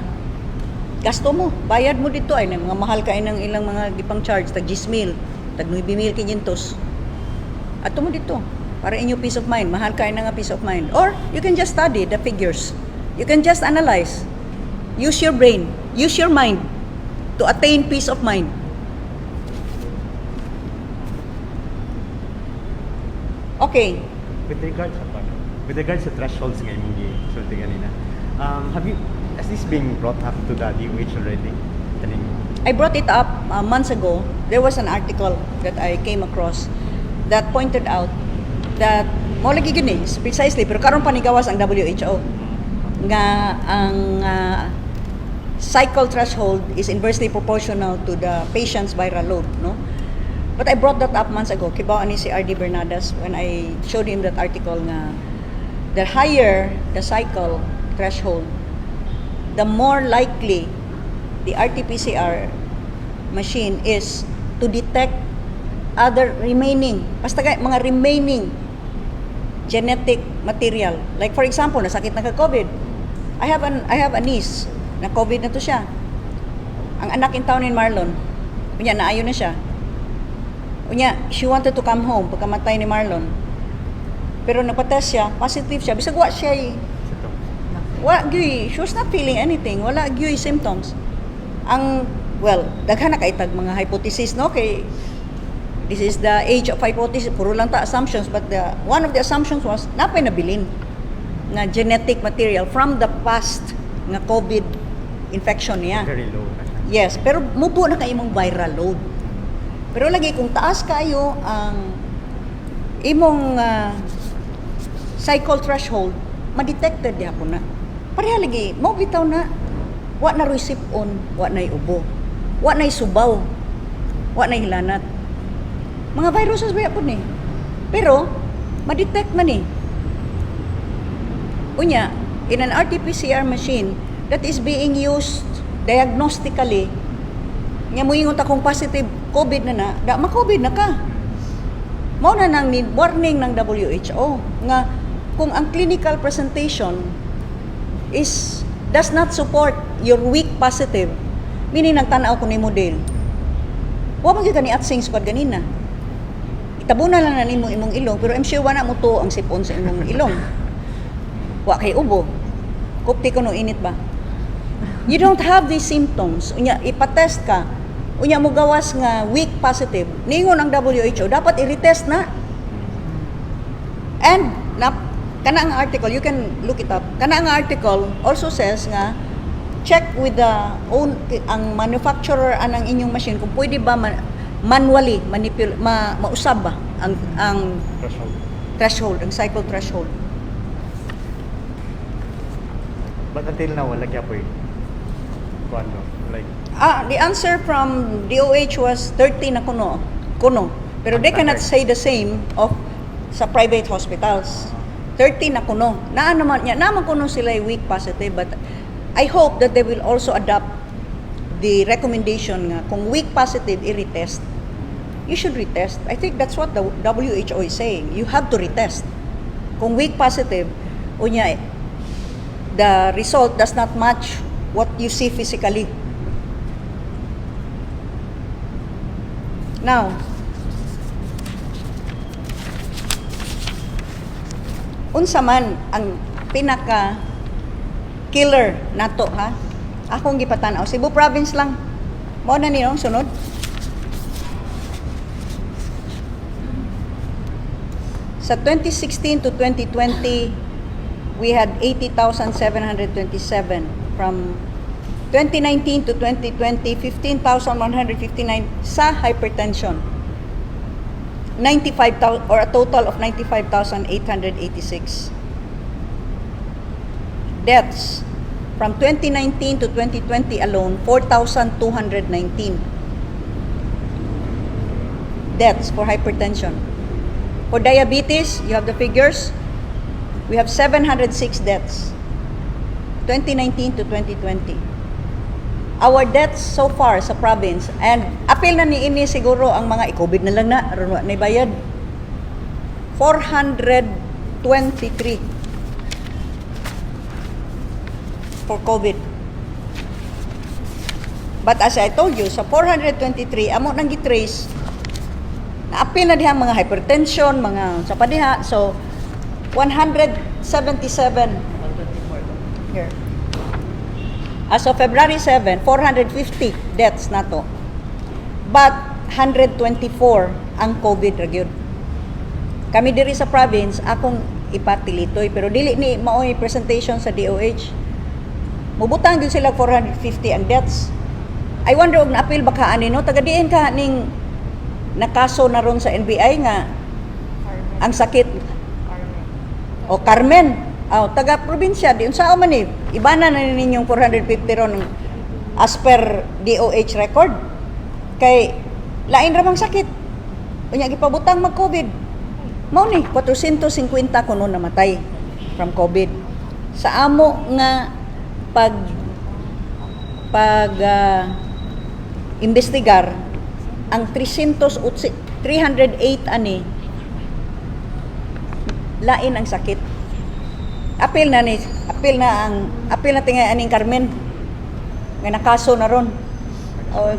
A: Gasto mo, bayad mo dito ay mga mahal kay ng ilang mga gipang charge, tag 10 mil, tag 9,500. Ato mo dito para inyo peace of mind, mahal kay na nga peace of mind. Or you can just study the figures. You can just analyze. Use your brain, use your mind to attain peace of mind. Okay.
D: With regards sa thresholds nga imong gisulti ganina, have you has this been brought up to the DOH already? Kaning
A: I brought it up months ago. There was an article that I came across that pointed out that mo lagi gini precisely, pero karon pa nigawas ang WHO nga ang cycle threshold is inversely proportional to the patient's viral load, no? But I brought that up months ago. Kibaw ani si RD Bernadas when I showed him that article nga the higher the cycle threshold, the more likely the RT-PCR machine is to detect other remaining, basta kay mga remaining genetic material. Like, for example, nasakit na ka COVID. I have a niece na COVID na to siya. Ang anak in town in Marlon. Unya, naayo na siya. Unya, she wanted to come home pagkamatay ni Marlon. Pero nagpa-test siya, positive siya. Bisag wa siya
D: sa to?
A: Wa gyud, she was not feeling anything, wala gyud symptoms. Ang, well, daghan na kay tag mga hypothesis, no, kay this is the age of hypothesis, puro lang ta assumptions, but the one of the assumptions was napay nabilin na genetic material from the past nga COVID infection niya.
D: Very low na siya.
A: Yes, pero mubo na kay imong viral load. Pero lagi kung taas kayo ang imong cycle threshold, ma-detected gyapon na. Pareha lagi, mo bitaw na wa na roy sip-on, wa na'y ubo, wa na'y subaw, wa na'y hilanat. Mga viruses ba po ni? Pero ma-detect man ni. Unya, in an RT-PCR machine that is being used diagnostically, nga moingon ta kung positive COVID na na, da ma-COVID na ka. Mao na nang ni warning ng WHO nga kung ang clinical presentation is does not support your weak positive, meaning nagtan-aw ko ni model. Wa man gyud ka ni atsing squad ganina. Itabunan lang na nimo imong ilong, pero I'm sure wala mo to ang sipon sa imong ilong. Wa kay ubo. Kupti ko no init ba? You don't have these symptoms. Unya, ipatest ka. Unya mo gawas nga weak positive, ningon ang WHO dapat i-retest na. And na kana ang article, you can look it up. Kana ang article also says nga check with the own ang manufacturer anang inyong machine kung pwede ba manually mausab ba ang
D: Threshold.
A: Threshold, ang cycle threshold.
D: But until now, wala gyapoy. Kuan no? Like,
A: Ah, the answer from DOH was 30 na kuno. Kuno. Pero they cannot say the same of sa private hospitals. 30 na kuno. Naa naman niya, naman kuno sila weak positive, but I hope that they will also adopt the recommendation nga kung weak positive, i-retest. You should retest. I think that's what the WHO is saying. You have to retest. Kung weak positive, unya the result does not match what you see physically. Now, unsa man ang pinaka killer nato, ha? Akong gipatan-aw Cebu province lang. Mao na ni ang sunod. Sa 2016 to 2020, we had 80,727. From 2019 to 2020, 15,159 sa hypertension. 95,000 or a total of 95,886. Deaths from 2019 to 2020 alone, 4,219 deaths for hypertension. For diabetes, you have the figures. We have 706 deaths 2019 to 2020. Our deaths so far sa province, and apil na ni ini siguro ang mga i-COVID na lang na, aron wa na bayad. 423 for COVID. But as I told you, sa 423, amo nang gitrace, naapil na diha mga hypertension, mga sa padiha. So, 177
C: 124.
A: Here. As of February 7, 450 deaths na to. But 124 ang COVID ra gyud. Kami diri sa province, akong ipatilitoy, pero dili ni maoy presentation sa DOH. Mubutang gyud sila 450 ang deaths. I wonder og naapil ba ka ani, no? Taga diin ka ning nakaso na ron sa NBI nga ang sakit o Carmen. Aw, taga probinsya di unsa man ni? Ibana na ninyong 450 ron as per DOH record. Kay lain ra mang sakit. Unya gipabutang mag COVID. Mao ni 450 kuno namatay from COVID. Sa amo nga pag pag investigar ang 308 308 ani lain ang sakit. Apil na ni, apil na ang apil na tingay aning Carmen nga nakaso na ron. Oh,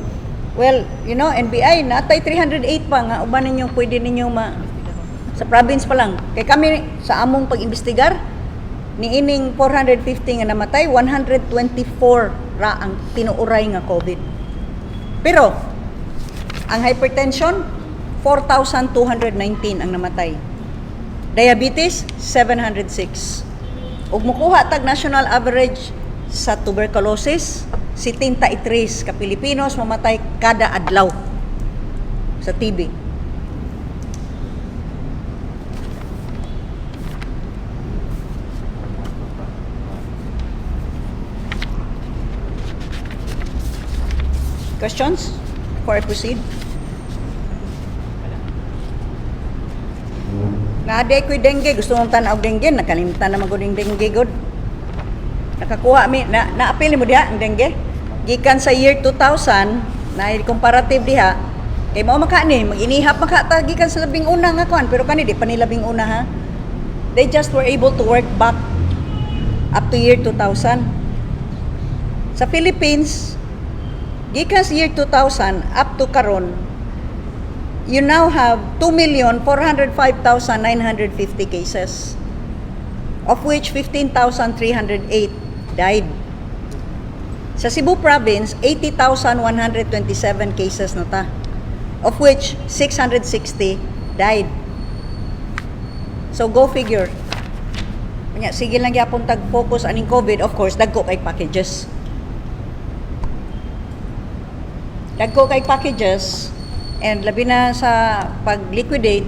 A: well, NBI natay 308 pa nga uban ninyo pwede ninyo ma sa province pa lang. Kay kami sa among pag-imbestigar niining 450 nga namatay, 124 ra ang tinuuray nga COVID. Pero ang hypertension, 4,219 ang namatay. Diabetes, 706. Ug mukuha tag national average sa tuberculosis, 73 ka Pilipinos mamatay kada adlaw sa TB. Questions before I proceed? Naa ko'y dengue, gusto mong tanaw dengue, nakalimtan na magud yung dengue gud. Nakakuha mi na naapil mo diha ang dengue. Gikan sa year 2000 na comparative diha kay mao maka ni mag-inihap maka ta gikan sa labing una nga kuan, pero kani di pa ni labing una, ha. They just were able to work back up to year 2000. Sa Philippines, gikan sa year 2000 up to karon, you now have 2,405,950 cases, of which 15,308 died. Sa Cebu Province, 80,127 cases na ta, of which 660 died. So go figure. Nya, sige lang gyapon tag focus aning COVID, of course, dagko kay packages. Dagko kay packages and labi na sa pag-liquidate,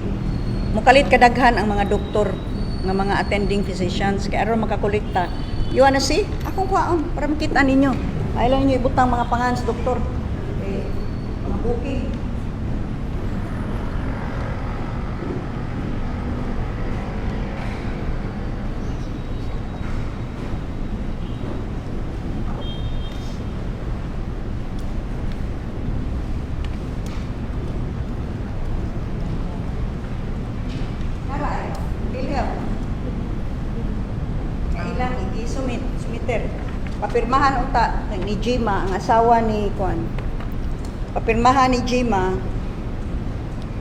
A: mukalit kadaghan ang mga doktor nga mga attending physicians kay aron makakolekta. You wanna see? Akong kuhaon para makita ninyo. Ayaw lang ninyo ibutang mga pangan sa doktor. Eh, mga booking. Nara, PhilHealth. Nga ilang i-submit, submitter. Papirmahan unta ni Jima, ang asawa ni Kuan. Papirmahan ni Jima,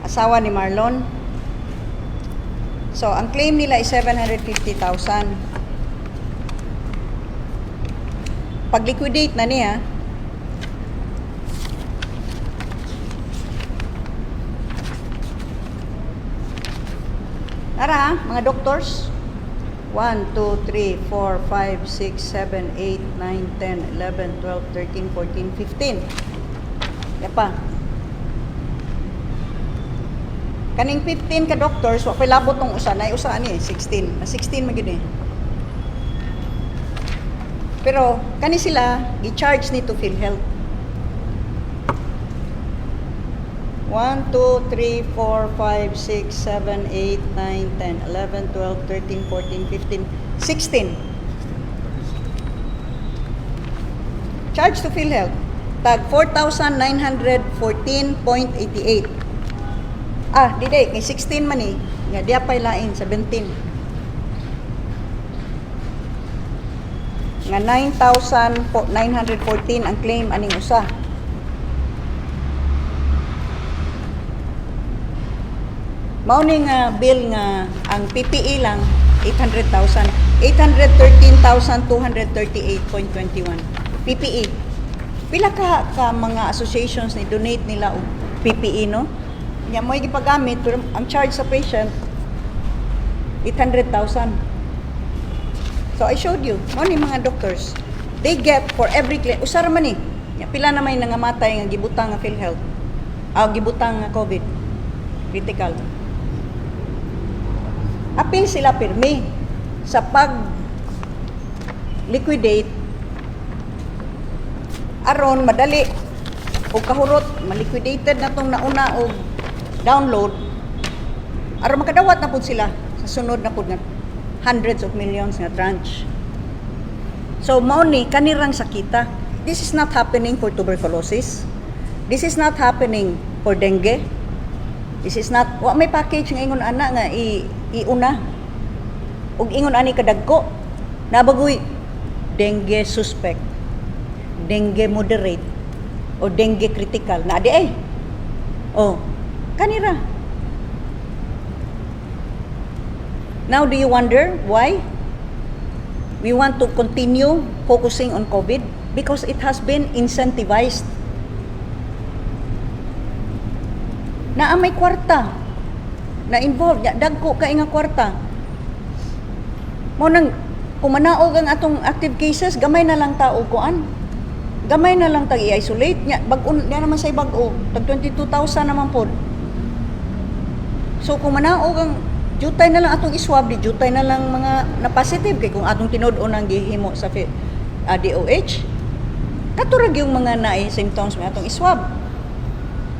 A: asawa ni Marlon. So, ang claim nila is 750,000. Pag-liquidate na niya, tara ha, mga doctors. 1, 2, 3, 4, 5, 6, 7, 8, 9, 10, 11, 12, 13, 14, 15. Ya pa. Kaning 15 ka doctors, wa pa'y labot tong usa, nay usa ani 16. Na 16 man gyud eh. Pero kani sila gi-charge ni to PhilHealth. 1, 2, 3, 4, 5, 6, 7, 8, 9, 10, 11, 12, 13, 14, 15, 16. Charge to PhilHealth. Tag 4,914.88. Ah, di di, kay 16 man eh. Nga, diya pa'y lain, 17. Nga 9,914 ang claim aning usa. Mao ni nga bill nga ang PPE lang 800,000, 813,238.21 PPE. Pila ka ka mga associations ni donate nila og PPE, no? Nya mo'y gipagamit pero ang charge sa patient 800,000. So I showed you, mao ni mga doctors. They get for every claim, usa ra man ni. Nya pila na may nangamatay nga gibutang nga PhilHealth. Ah, gibutang nga COVID. Critical. Apil sila pirmi sa pag liquidate aron madali og kahurot maliquidated na tong nauna og download aron makadawat na pud sila sa sunod na pud nga hundreds of millions nga tranche. So mao ni kanirang sakita. This is not happening for tuberculosis. This is not happening for dengue. This is not, wa may package nga ingon ana nga i iuna. Ug ingon ani kadagko. Nabagoy dengue suspect, dengue moderate, o dengue critical. Na di ay. Oh, kanira. Now do you wonder why we want to continue focusing on COVID? Because it has been incentivized. Naa may kwarta na involved, nya dagko kay nga kwarta. Mo nang kung manaog ang atong active cases, gamay na lang tao kuan. Gamay na lang tag i-isolate nya, bag-o nya naman say bag-o, tag 22,000 naman pod. So kung manaog ang jutay na lang atong iswab, di jutay na lang mga na positive kay kung atong tinud-on ang gihimo sa DOH, katurag yung mga naay symptoms may atong iswab.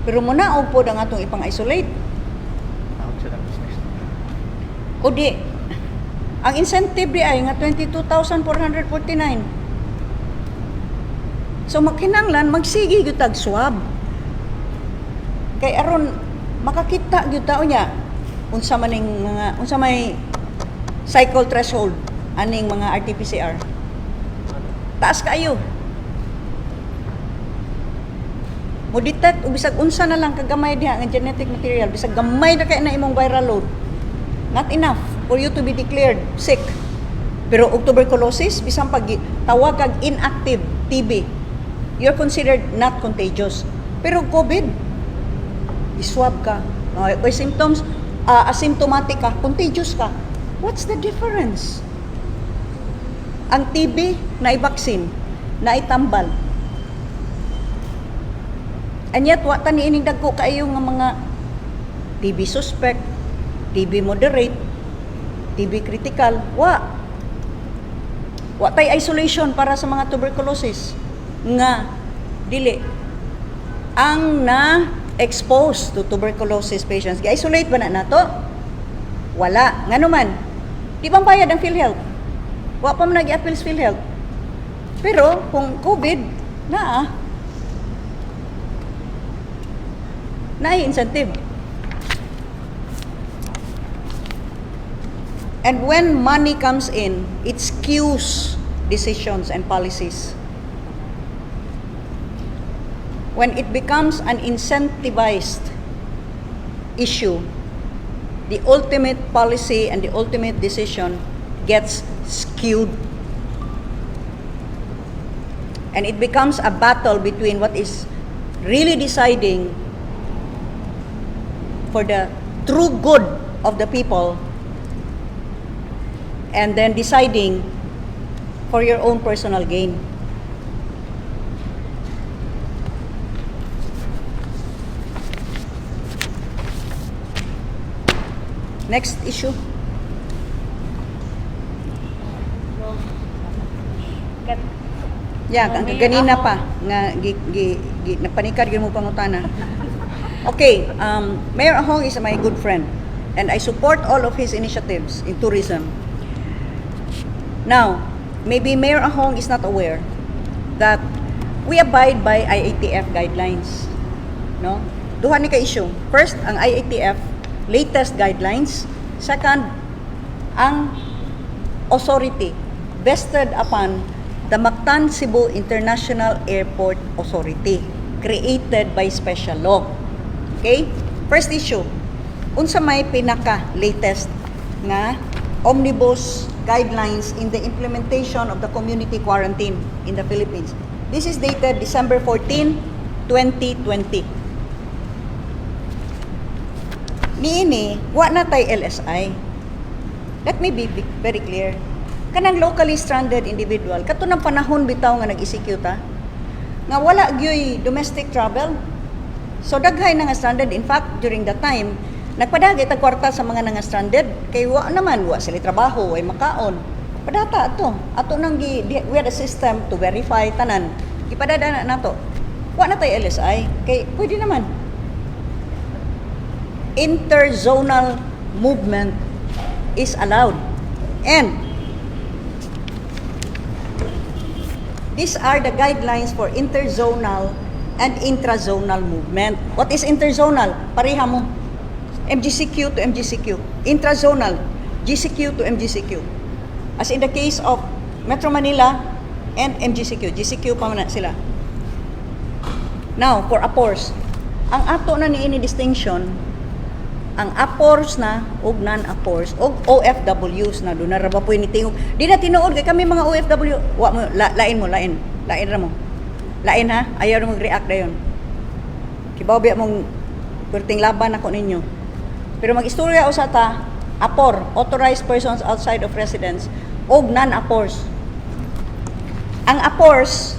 A: Pero munaog pod ang atong ipang-isolate.
D: Out sa business.
A: O di, ang incentive di ay nga 22,449. So makinanglan magsige gyud tag swab. Kay aron makakita gyud tao niya unsa man ning mga unsa may cycle threshold aning mga RT-PCR. Taas kaayo. Mo detect og bisag unsa na lang kagamay diha nga genetic material, bisag gamay na kay na imong viral load. Not enough for you to be declared sick. Pero og tuberculosis, bisan pag tawag kag inactive TB. You're considered not contagious. Pero COVID, iswab ka. May symptoms, asymptomatic ka, contagious ka. What's the difference? Ang TB, na-vaccine, naitambal. And yet, wa ta niining dagko kaayo nga mga TB suspect, TB moderate, TB critical. Wa. Wa tay isolation para sa mga tuberculosis nga dili ang na exposed to tuberculosis patients. Gi-isolate ba na nato? Wala. Ngano man? Di ba bayad ang PhilHealth? Wa pa man nag-appeal sa PhilHealth. Pero kung COVID, naa. Naay incentive. And when money comes in, it skews decisions and policies. When it becomes an incentivized issue, the ultimate policy and the ultimate decision gets skewed. And it becomes a battle between what is really deciding for the true good of the people and then deciding for your own personal gain. Next issue. Yeah,
B: Oh, may
A: ganina
B: ako.
A: pa nga gi napanikad gyud mo pangutana. Okay, Mayor Ahong is my good friend and I support all of his initiatives in tourism. Now, maybe Mayor Ahong is not aware that we abide by IATF guidelines. No? Duha ni ka issue. First, ang IATF latest guidelines. Second, ang authority vested upon the Mactan Cebu International Airport Authority, created by special law. Okay? First issue, unsa may pinaka latest nga omnibus guidelines in the implementation of the community quarantine in the Philippines? This is dated December 14, 2020. Niini, wa na tay LSI. Let me be very clear. Kanang locally stranded individual, kato ng panahon bitaw nga nag-execute ha, nga wala gyoy domestic travel. So daghay na nga stranded. In fact, during that time, nagpadagay tag kwarta sa mga nga stranded kay wa naman, wa sila trabaho, way makaon. Padata ato. Ato nang we had a system to verify tanan. Gipadada na nato. Wa na tay LSI kay pwede naman. Interzonal movement is allowed. And these are the guidelines for interzonal and intrazonal movement. What is interzonal? Pareha mo. MGCQ to MGCQ. Intrazonal, GCQ to MGCQ. As in the case of Metro Manila and MGCQ. GCQ pa man na sila. Now, for APORS. Ang ato na niini distinction, ang APORS na ug non-APORS ug OFWs na doon na ra ba po ni tingog. Di na tinuod kay kami mga OFW. Wa mo lain mo, lain. Lain ra mo. Lain ha, ayaw ra mag-react dayon. Kibaw biya mong perting laban ako ninyo. Pero mag-istorya usa ta, APOR, authorized persons outside of residence, og non-APORS. Ang APORS,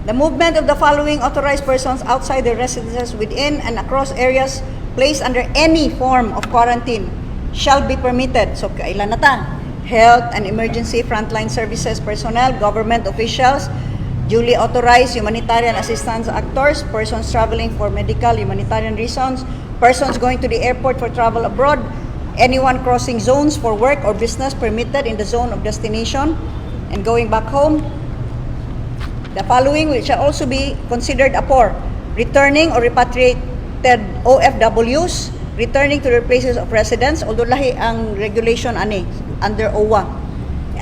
A: the movement of the following authorized persons outside their residences within and across areas placed under any form of quarantine shall be permitted. So, kailan na ta? Health and emergency frontline services personnel, government officials, duly authorized humanitarian assistance actors, persons traveling for medical humanitarian reasons, persons going to the airport for travel abroad, anyone crossing zones for work or business permitted in the zone of destination and going back home. The following which shall also be considered APOR: returning or repatriated OFWs, returning to their places of residence, although lahi ang regulation ani under OWWA.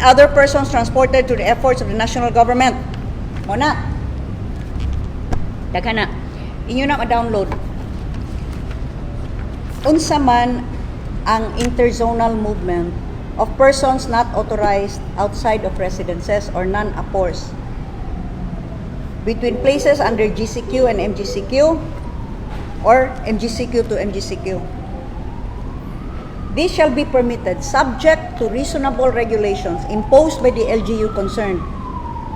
A: Other persons transported to the efforts of the national government. Mo na. Daghan na. Inyo na ma-download. Unsa man ang interzonal movement of persons not authorized outside of residences or non-APORs. between places under GCQ and MGCQ or MGCQ to MGCQ. This shall be permitted subject to reasonable regulations imposed by the LGU concerned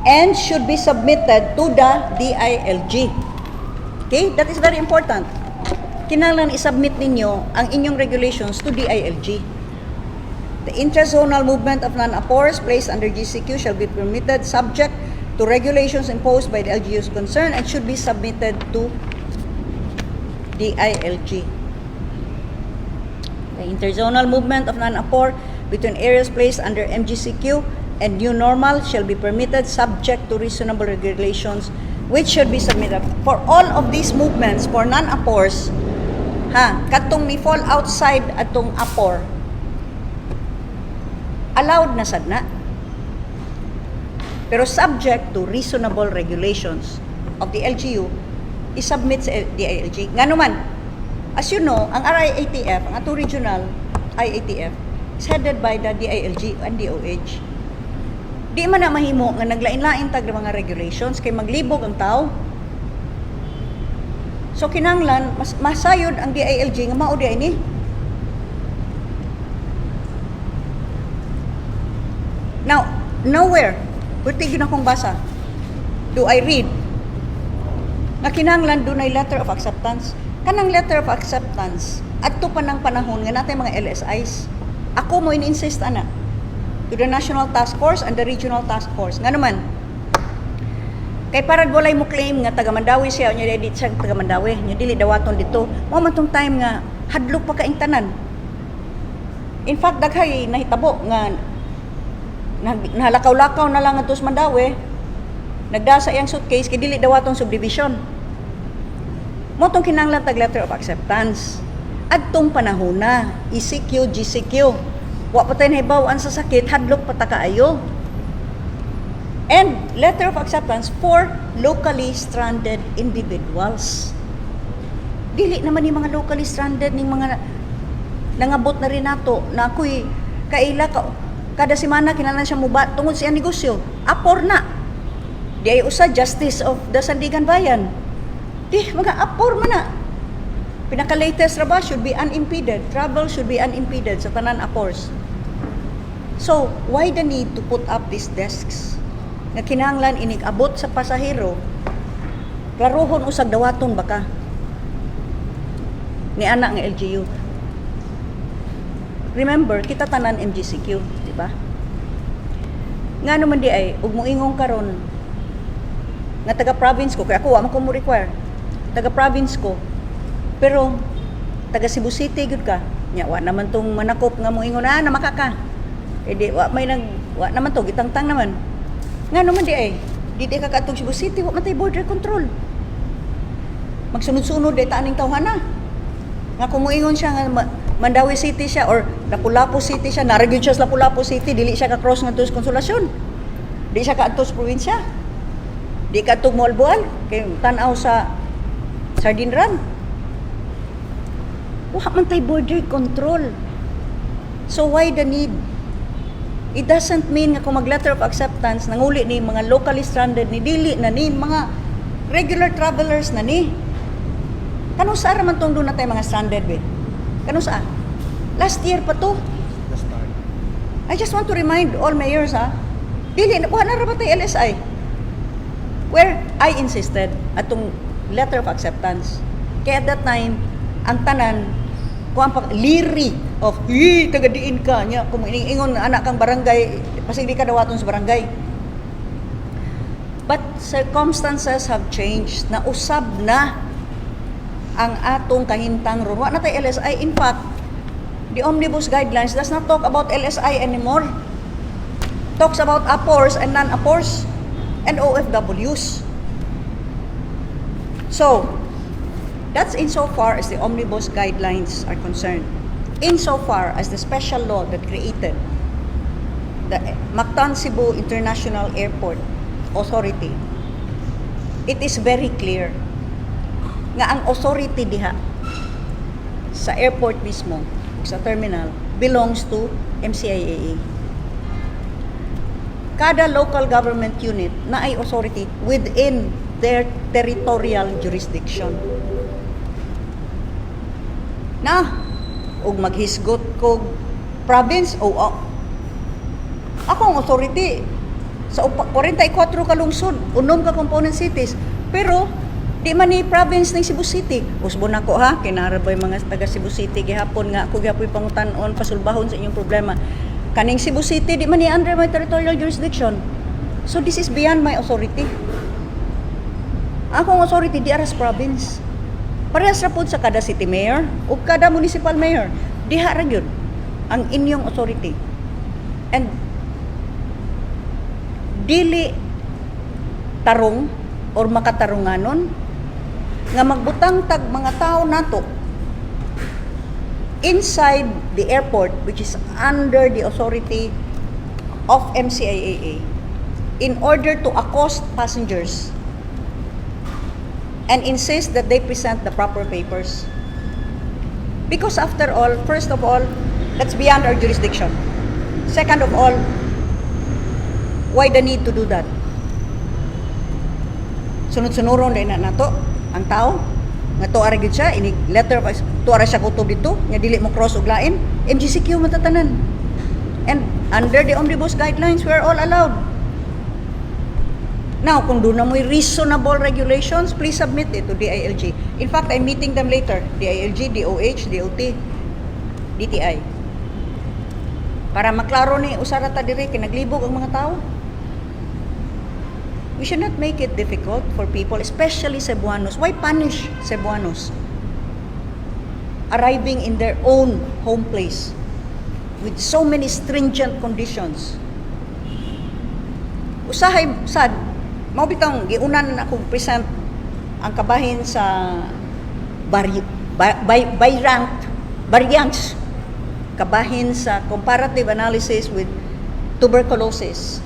A: and should be submitted to the DILG. Okay? That is very important. Kinahanglan isubmit ninyo ang inyong regulations to DILG. The intrazonal movement of non-apors placed under GCQ shall be permitted subject to regulations imposed by the LGUs concerned and should be submitted to DILG. The interzonal movement of non-apor between areas placed under MGCQ and new normal shall be permitted subject to reasonable regulations which should be submitted. For all of these movements, for non-apors, ha, katong ni fall outside atong apor, allowed na sad na. Pero subject to reasonable regulations of the LGU, isubmit sa DILG. Nga naman, as you know, ang RIATF, ang atong regional IATF, is headed by the DILG and DOH. Di man na mahimo nga naglain-lain tag mga regulations kay maglibog ang tao. So kinahanglan mas masayod ang DILG nga mao di ay ni. Now, nowhere, pwede gyud akong basa. Do I read nga kinahanglan dunay letter of acceptance? Kanang letter of acceptance adto pa ng panahon nga natay mga LSIs. Ako mo in-insist ana to the National Task Force and the Regional Task Force. Nga naman, kay parang walay mo claim nga taga Mandawi siya, nya di siya taga Mandawi, nya dili dawaton dito. Mao man tong time nga hadlok pa kaing tanan. In fact, daghay nahitabo nga nahalakaw-lakaw na lang adto sa Mandawi, nagdasa iyang suitcase kay dili dawaton subdivision. Mo tong kinahanglan tag letter of acceptance. Adtong panahon na, ECQ, GCQ. Wa pa tay nahibaw-an sa sakit, hadlok pa ta kaayo. And letter of acceptance for locally stranded individuals. Dili naman ni mga locally stranded ning mga nangabot na rin nato na ako'y kaila ka, kada semana kinahanglan siya muba tungod sa iyang negosyo. Apor na. Di ay usa justice of the Sandiganbayan. Di mga apor man na. Pinaka-latest ra ba should be unimpeded. Travel should be unimpeded sa tanan apors. So, why the need to put up these desks? Nga kinahanglan inig abot sa pasahero, klarohon usag dawaton baka ni anak nga LGU. Remember, kita tanan MGCQ, di ba? Nga naman di ay, ug moingong karon nga taga-province ko, kaya ako wa man ko mo require. Taga-province ko. Pero taga Cebu City gyud ka. Nya wa naman tong manakop nga moingon na namakaka. Eh di wa may nag wa naman to gitangtang naman. Nga naman di ay, di ka kaadtong Cebu City, wa man tay border control. Magsunod-sunod di ta aning tawhana. Nga kung moingon siya nga Mandaue City siya or Lapu-Lapu City siya, naa ra gyud siya sa Lapu-Lapu City, dili siya ka cross ngadto sa Consolacion. Di siya kaadto sa probinsya. Di ka adtong Moalboal kay tan-aw sa Sardine Run. Wa man tay border control. So why the need? It doesn't mean nga kung mag letter of acceptance nanguli ni mga locally stranded ni, dili na ni mga regular travelers na ni. Kanu sa man tong doon na tayo mga stranded be? Kanu sa? Last year pa to.
D: The start.
A: I just want to remind all mayors, ha. Dili na wala ra ba tay LSI? Where I insisted atong letter of acceptance. Kaya at that time, ang tanan kuan pa leery of hi taga diin ka nya kung ingon anak kang barangay, pasig di ka dawaton sa barangay. But circumstances have changed na usab na ang atong kahintang ron. Wa na tay LSI. In fact, the Omnibus Guidelines does not talk about LSI anymore. Talks about APORs and non-APORs and OFWs. So, that's insofar as the Omnibus Guidelines are concerned. Insofar as the special law that created the Mactan Cebu International Airport Authority, it is very clear nga ang authority diha sa airport mismo, sa terminal, belongs to MCIAA. Kada local government unit na ay authority within their territorial jurisdiction. Na, ug maghisgot kog province o oh, akong authority sa 44 ka lungsod, unom ka component cities, pero di man ni province ng Cebu City. Usbon nako ha, kinara ba yung mga taga Cebu City gihapon nga ako gihapoy pangutan-on pasulbahon sa inyong problema. Kaning Cebu City di man ni under my territorial jurisdiction. So this is beyond my authority. Akong authority di aras province. Parehas ra pud sa kada city mayor o kada municipal mayor. Diha ra gyud ang inyong authority. And dili tarong or makatarunganon nga magbutang tag mga tao nato inside the airport, which is under the authority of MCIAA, in order to accost passengers and insist that they present the proper papers. Because after all, first of all, that's beyond our jurisdiction. Second of all, why the need to do that? Sunod-sunuron din na nato ang tao nga tuwa ra gyud siya ini letter of tuwa ra siya kutob dito nga dili mo cross og lain. MGCQ man tatanan, and under the omnibus guidelines, we are all allowed. Now, kung duna mo'y reasonable regulations, please submit it to DILG. In fact, I'm meeting them later, DILG, DOH, DOT, DTI, para maklaro ni usara ta diri kay naglibog ang mga tao. We should not make it difficult for people, especially Cebuanos. Why punish Cebuanos arriving in their own home place with so many stringent conditions? Usahay sad mao bitong giunan na akong present ang kabahin sa by rank variants, kabahin sa comparative analysis with tuberculosis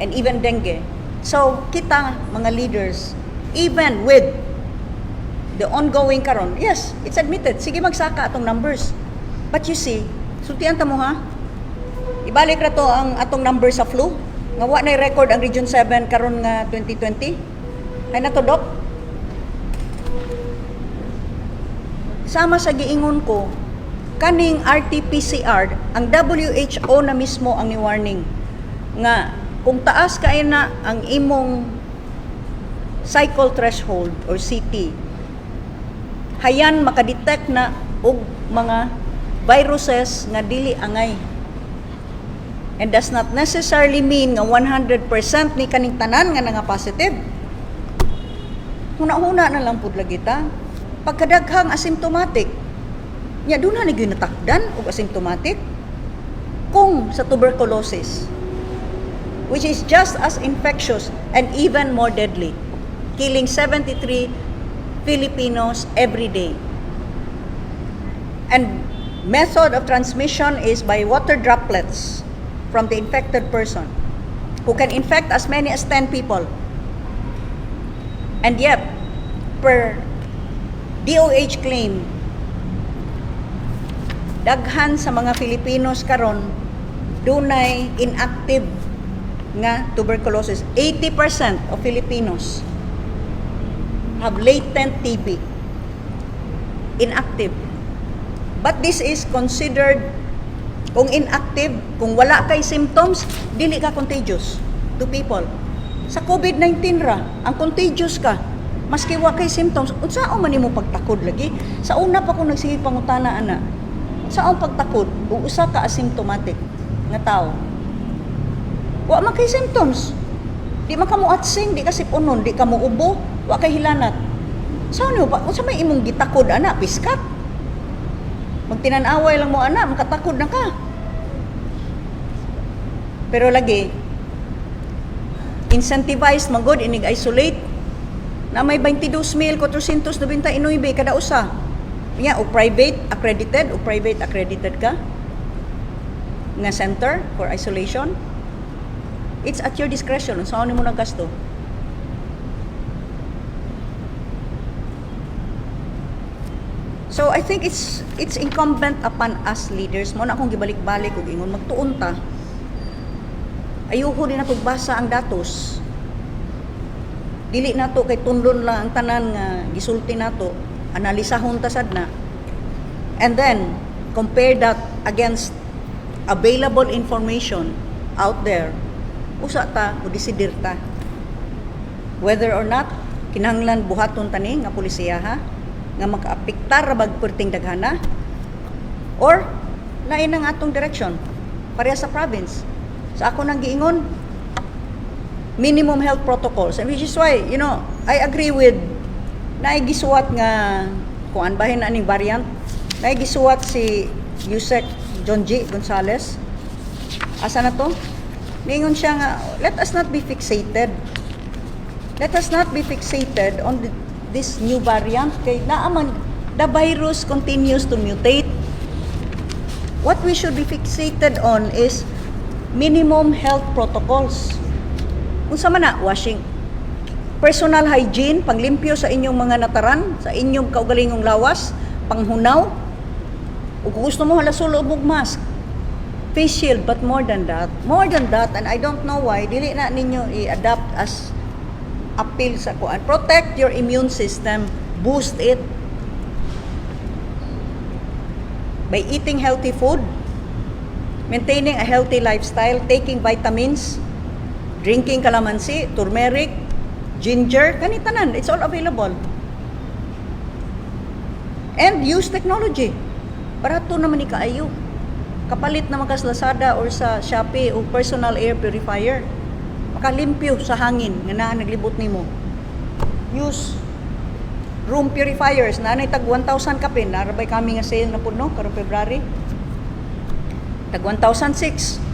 A: and even dengue. So, kita mga leaders, even with the ongoing karon, yes, it's admitted, sige magsaka atong numbers. But you see, sultian ta mo ha, ibalik ra to ang atong number sa flu, nga wa na record ang Region 7 karon nga 2020. Ay na to, Doc. Sama sa giingon ko, kaning RT-PCR, ang WHO na mismo ang ni-warning nga kung taas kay na ang imong cycle threshold or CT, hayan makadetect na og mga viruses nga dili angay. And does not necessarily mean nga 100% ni kaning tanan nga nga positive. Huna-huna na lang pud lagi ta. Pagkadaghang asymptomatic, nya duna na gyud natakdan og asymptomatic kung sa tuberculosis, which is just as infectious and even more deadly, killing 73 Filipinos every day. And method of transmission is by water droplets from the infected person, who can infect as many as 10 people. And yet, per DOH claim, daghan sa mga Filipinos karon dunay inactive nga tuberculosis. 80% of Filipinos have latent TB. Inactive. But this is considered, kung inactive, kung wala kay symptoms, dili ka contagious to people. Sa COVID-19 ra, ang contagious ka, maski wa kay symptoms, unsaon man nimo pagtakod lagi? Sa una pa ko nagsige pangutana ana. Unsaon pagtakod ug usa ka asymptomatic nga tao? Wa man kay symptoms. Di man ka mo atsing, di ka sipunon, di ka mo ubo, wa kay hilanat. Sa ano pa? Unsa may imong gitakod ana? Piskat? Magtinan-away lang mo ana, makatakod na ka. Pero lagi, incentivized man gud inig isolate na may 22,499 kada usa. Nya o private accredited ka nga center for isolation. It's at your discretion unsaon nimo naggasto. So I think it's incumbent upon us leaders, mo na akong gibalik-balik og ingon magtuon ta. Ayuho din ako basa ang datos. Dili nato kay tundon lang ang tanan nga gisulti nato, analisahon ta sad na. And then compare that against available information out there. Usa ta mo desidir ta whether or not kinahanglan buhaton tani nga polisiya, ha, nga makaapektar ra bag perting daghana or lain ang atong direction pareha sa province. Sa ako nang giingon, minimum health protocols, and which is why I agree with naay gisuwat nga kuan bahin na aning variant. Naay gisuwat si Usec John G. Gonzales. Asa na to? Ningon siya nga let us not be fixated on this new variant kay naaman the virus continues to mutate. What we should be fixated on is minimum health protocols. Unsa man na? Washing, personal hygiene, panglimpyo sa inyong mga nataran, sa inyong kaugalingong lawas, panghunaw. Ug kung gusto mo, hala, sulob og mask, face shield. But more than that, and I don't know why dili na ninyo i-adapt as appeal sa kuan, protect your immune system, boost it by eating healthy food, maintaining a healthy lifestyle, taking vitamins, drinking calamansi, turmeric, ginger, kani tanan, it's all available. And use technology. Barato naman ni kaayo. Kapalit naman ka sa Lazada or sa Shopee o personal air purifier. Makalimpyo sa hangin nga naa naglibot nimo. Use room purifiers na anay tag 1,000 kapin. Narabay kami nga sale na pud, no, karong February. Tag 1,006.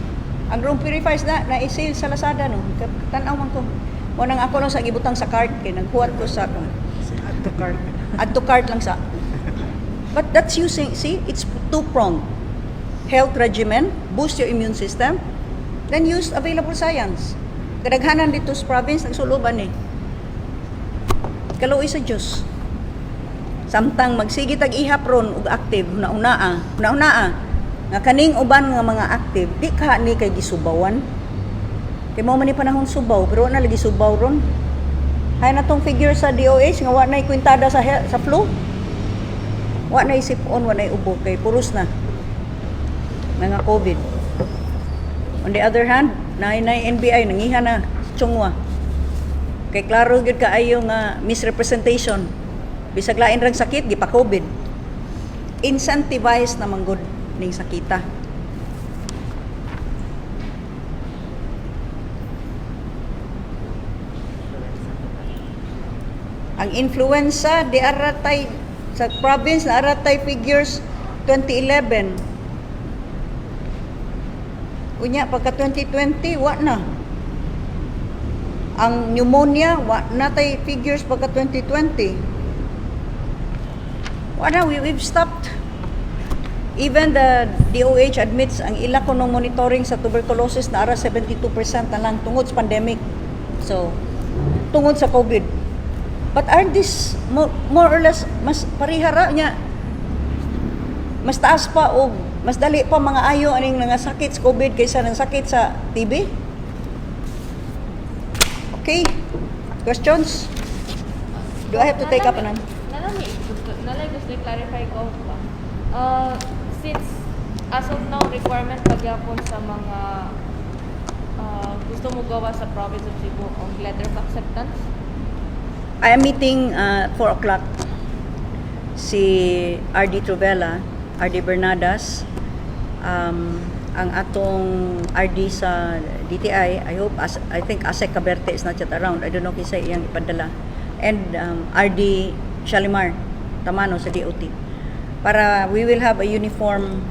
A: Ang room purifiers na na-sale sa Lazada, no. Tan-aw man ko. Mo nang ako lang sa gibutang sa cart kay naghuwat ko sa
C: Add to cart.
A: Add to cart lang sa. But that's using, see, it's two-pronged. Health regimen, boost your immune system, then use available science. Kadaghanan dito sa province, nagsuloban eh. Kaluoy sa Diyos. Samtang magsige tag ihap ron og active, huna-hunaa, huna-hunaa, nga kaning uban nga mga active, di ka ni kay gisubawan. Kay mao man ni panahon subaw, pero wa na lagi subaw ron. Hay na tong figure sa DOH nga wa na kwintada sa flu. Wa na isip-on, wa na ubo kay puros na mga COVID. On the other hand, naay na NBI nangiha na sa Chong Hua. Kay klaro gyud kaayo nga misrepresentation. Bisag lain rang sakit gipa COVID. Incentivize na manggod ning sakita. Ang influenza di aratay sa province na aratay figures 2011. Unya pagka 2020, wa na. Ang pneumonia, wa na tay figures pagka 2020. Wa na, we've stopped. Even the DOH admits ang ila kunong monitoring sa tuberculosis na ara 72% na lang tungod sa pandemic. So, tungod sa COVID. But aren't this more or less mas parihara niya? Mas taas pa o mas dali pa mga ayo aning nga sakit sa COVID kaysa nang sakit sa TB? Okay. Questions? Do I have to take up anan?
B: Nalay gusto i-clarify ko pa. Since as of now, requirement pagyapon sa mga gusto mo gawa sa province of Cebu ang letter of acceptance.
A: I am meeting 4 o'clock si RD Trovela, RD Bernadas, ang atong RD sa DTI, I hope, as, I think Asec Caberte is not yet around. I don't know kinsa iyang ipadala. And RD Shalimar Tamano sa DOT. Para we will have a uniform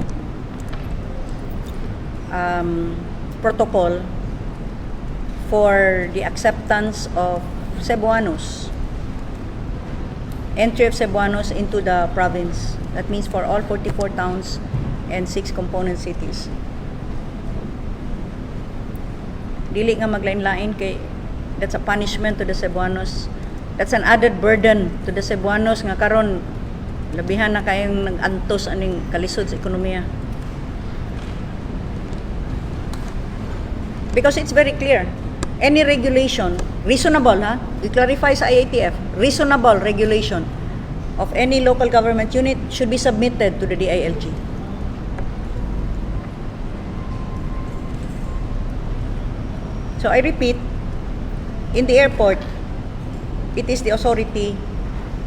A: protocol for the acceptance of Cebuanos, entry of Cebuanos into the province. That means for all 44 towns and 6 component cities. Dili nga maglain-lain kay that's a punishment to the Cebuanos. That's an added burden to the Cebuanos nga karon labihan na kayong nag-antos aning kalisod sa ekonomiya. Because it's very clear. Any regulation, reasonable ha, i-clarify sa IATF, reasonable regulation of any local government unit should be submitted to the DILG. So I repeat, in the airport, it is the authority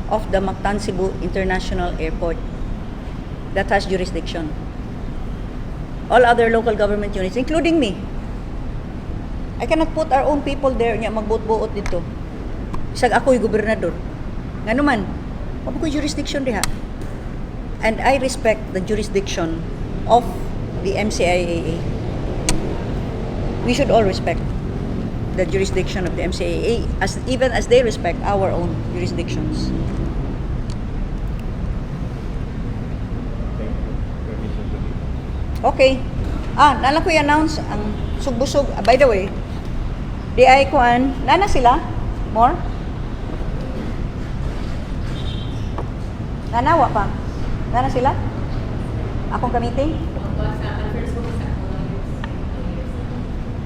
A: of the Mactan Cebu International Airport that has jurisdiction. All other local government units, including me, I cannot put our own people there nya magbuot-buot dito. Isag ako'y gobernador. Ngano man, wa ko'y jurisdiction diha. And I respect the jurisdiction of the MCIAA. We should all respect the jurisdiction of the MCIAA as even as they respect our own jurisdictions.
D: Thank you. Permission to leave.
A: Okay. Ah, naa lang ko i-announce ang sugbusog. Ah, by the way, di ay kuan, nana sila? More? Nana, wa pa? Nana sila? Akong ka-meeting?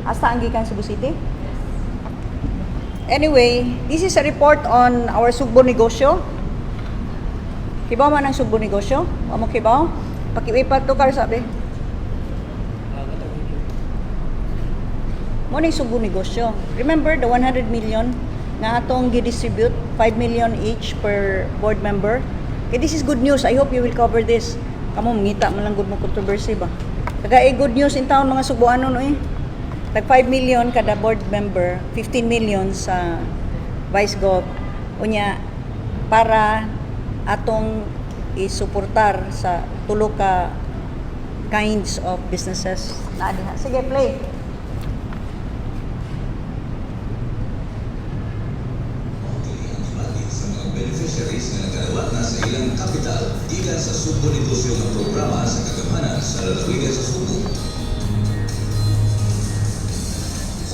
A: Asa ang gikan Cebu City? Anyway, this is a report on our Sugbo negosyo. Kibaw man ang Sugbo negosyo? Wa mo kibaw? Pakiwipat to kar sabi. Mo ning Sugbo negosyo. Remember the 100 million nga atong gi-distribute, 5 million each per board member. Okay, this is good news. I hope you will cover this. Kamo mangita man lang gud mo controversy ba. Kaga eh, good news in town mga Sugboanon no eh. Tag 5 million kada board member, 15 million sa vice gov. Unya para atong isuportar sa tulo ka kinds of businesses na diha. Sige, play.
E: Gibati sa mga beneficiaries nga nakadawat na sa ilang kapital gikan sa Sugbo Negosyo nga programa sa kagamhanan sa lalawigan sa Subo.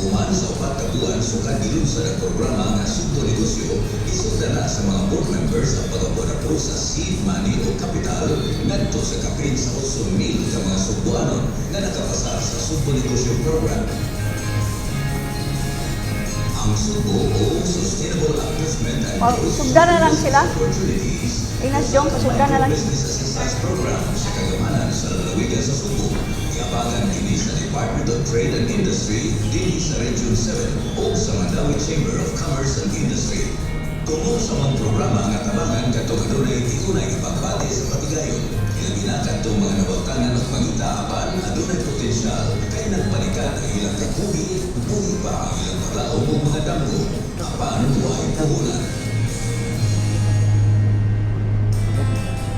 E: Human sa 4 ka buwan sukad gilunsad ang programa nga Sugbo Negosyo, isugdan na sa mga board members ang pag-apod sa seed money o kapital ngadto sa kapin sa 8,000 ka mga Sugboanon nga nakapasar sa Sugbo Negosyo program. Ang Sugbo o Sustainable Upliftment and
A: Oh,
E: Growth
A: sugdan na lang sila.
E: Opportunities.
A: Inas Jong, pasugdan na lang.
E: Business Assistance Program sa kagamhanan sa lalawigan sa Subo. Iabagan kini sa Department of Trade and Industry dinhi sa Region 7 o sa Mandaue Chamber of Commerce and Industry. Tungod sa mga programa nga tabangan kadtong adunay tiunay nga pagbati sa patigayon, ilabi na kadtong mga nawagtanan og pangita apan adunay potensyal kay nagpalikat ang ilang kakugi, buhi pa ang ilang paglaom ug mga damgo apan way puhunan.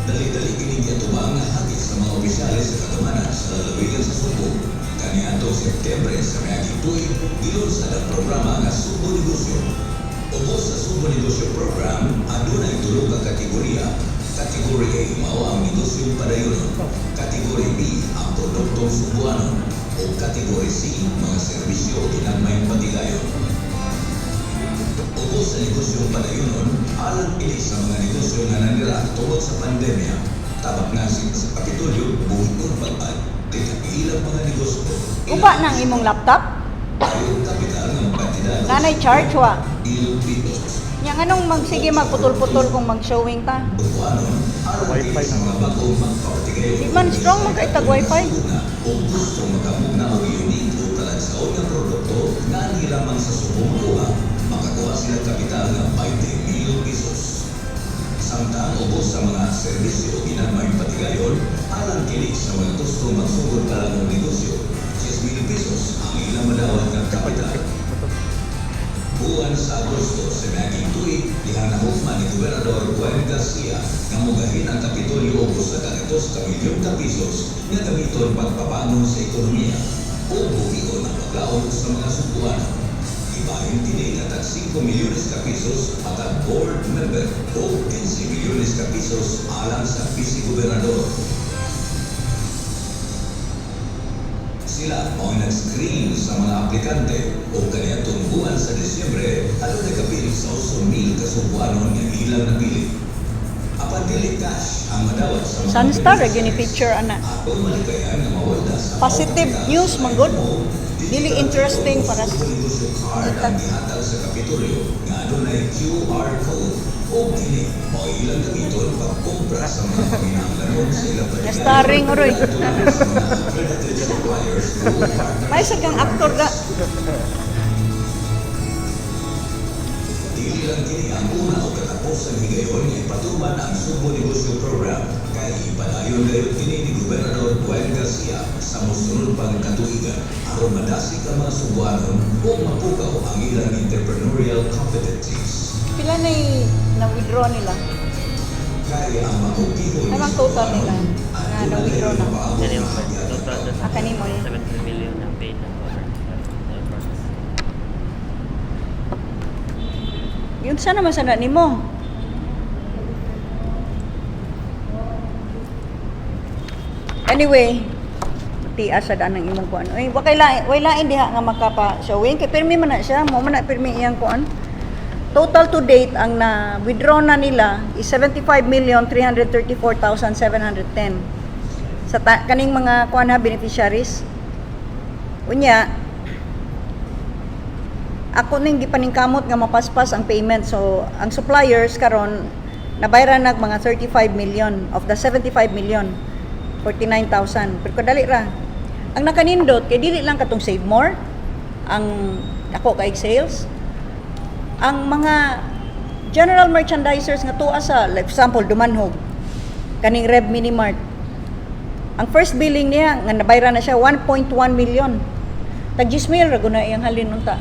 E: Dali-dali kini giatubang nga hagit sa mga opisyales sa kagamhanan sa lalawigan sa Subo. Kaniadtong Septembre sa miaging tuig, gilunsad ang programa nga Sugbo Negosyo. Ubos sa Sugbo Negosyo Program, adunay tulo ka kategorya. Category A mao ang negosyong padayonon. Category B ang produktong Sugboanon. O Category C mga serbisyo o ginagmayng patigayon. Ubos sa negosyong padayonon, alang ini sa mga negosyo nga nanira tungod sa pandemya. Tabak na sa Kapitolyo, buhion pag-ag, ang ilang mga negosyo.
A: Upa nang imong laptop?
E: Ayon kapital ng kantidad.
A: Nanay charge wa.
E: Ilong pitos.
A: Nya nganong magsige magputol-putol kung mag-showing ta?
E: Buwanon, alang
D: Wi-Fi
E: kini sa
D: na.
E: mga bagong magpapatigayon.
A: Di man strong man kay tag wifi.
E: O gusto makamugna og unique o talagsaon nga produkto nga anhi lamang sa Subo makuha, makakuha sila kapital nga 20 milyon pesos. Samtang ubos sa mga serbisyo o ginagmayng patigayon, alang kini sa mga gusto magsugod pa lang og negosyo, 10 milyon pesos ang ilang madawat nga kapital. Buwan sa Agosto sa miaging tuig, diha nahukman ni Gobernador Gwen Garcia nga mugahin ang Kapitolyo og 100 ka milyon ka pesos nga gamiton pagpabangon sa ekonomiya o buhion ang paglaom sa mga Sugboanon. Ibahin kini nga tag 5 milyones ka pesos matag board member o 15 milyones ka pesos alang sa vice gobernador. Sila mao nag-screen sa mga aplikante o kaniadtong buwan sa Disyembre adunay kapin sa 8,000 ka Sugboanon nga ilang napili. Apan dili cash ang madawat sa mga
A: Sunstar ra gyud ni
E: beneficiaries.
A: picture ana.
E: Atong malikayan nga mawaldas ang
A: Positive news man gud. Dili interesting para sa
E: negosyo card ang gihatag sa Kapitolyo nga adunay QR code o kini mao ilang gamiton pagkumpra sa mga panginahanglanon sa ilang
A: Nga starring oroy.
E: sa mga accredited suppliers o partners.
A: May sad kang actor ga.
E: Dili lang kini ang una o katapusang higayon nga ipatuman ang Sugbo Negosyo Program kay ipadayon gayud kini ni Gobernador Gwen Garcia sa mosunod pang katuigan aron madasig ang mga Sugbuanon ug mapukaw ang ilang entrepreneurial competencies.
A: Pila na na-withdraw nila?
E: Kay ang maugihon
A: Ay, ang total nila nga na-withdraw na.
C: Yan yung total na
A: Ah, kanimo yun.
C: 70 million na paid na cover. Process.
A: Yun sana man sana nimo. Anyway, tias sa daan ang imong kuan. Uy, wa kay lain, way lain diha nga makapa showing kay pirmi man na siya, mo man na pirmi iyang kuan. Total to date ang na withdraw na nila is 75,334,710 sa kaning mga kuan ha, beneficiaries. Unya, ako ning gipaningkamot nga mapaspas ang payment. So, ang suppliers karon nabayran nag mga 35 million of the 75 million, 49,000. Pero kadali ra. Ang nakanindot kay dili lang katong Save More ang ako kay sales. Ang mga general merchandisers nga tuwa sa, like example, Dumanhog, kaning Rev Mini Mart. Ang first billing niya nga nabayran na siya 1.1 million. Tag 10 mil ra guna iyang halin unta.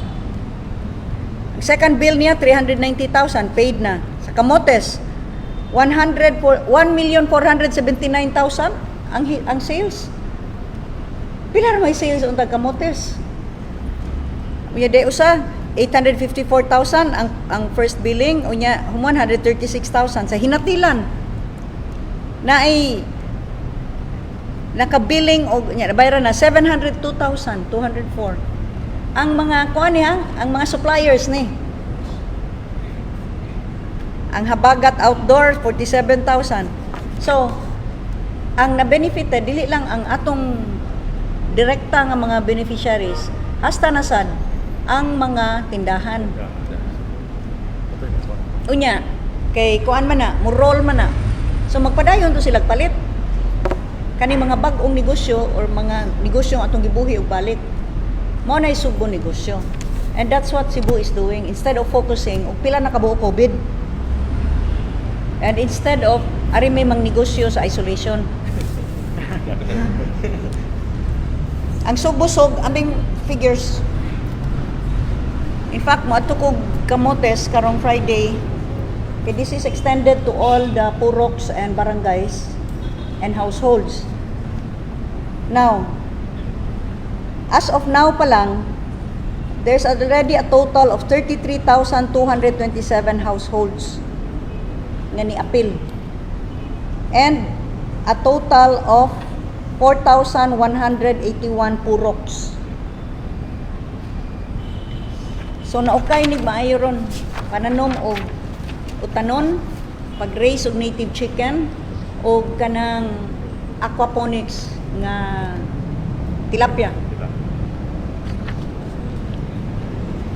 A: Ang second bill niya 390,000 paid na. Sa Camotes 1,479,000 ang sales. Pila ra may sales untag Camotes? Unya di usa 854,000 ang first billing, unya 136,000 sa Hinatilan. Na ay nakabiling og nya nabayaran na 702,204. Ang mga kuan niya, ang mga suppliers ni. Ang Habagat Outdoor 47,000. So, ang na-benefited dili lang ang atong direkta nga mga beneficiaries, hasta na sad ang mga tindahan. Unya, kay kuan man na, murol man na. So magpadayon to sila palit. Kani mga bag-ong negosyo or mga negosyo ang atong gibuhi og balik. Mao na Sugbo negosyo. And that's what Cebu is doing, instead of focusing og pila na kabuok COVID. And instead of ari may mang negosyo sa isolation. Ang Sugbosog aming figures. In fact, moadto kog Camotes karong Friday. Kay this is extended to all the puroks and barangays and households. Now, as of now pa lang, there's already a total of 33,227 households nga ni-apil. And a total of 4,181 puroks. So naukay nig maayo ron pananom og utanon, pag-raise og native chicken og kanang aquaponics nga tilapia.
D: Diba?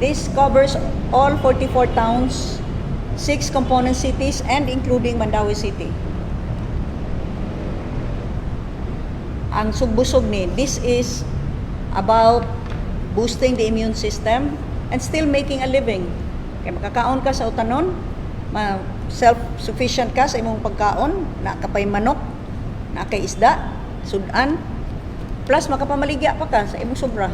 A: This covers all 44 towns, six component cities, and including Mandaue City. Ang Sugbosog ni, this is about boosting the immune system and still making a living. Kaya makakaon ka sa utanon, ma self-sufficient ka sa imong pagkaon, naa ka pay manok, naa kay isda, sudan, plus makapamaligya pa ka sa imong sobra.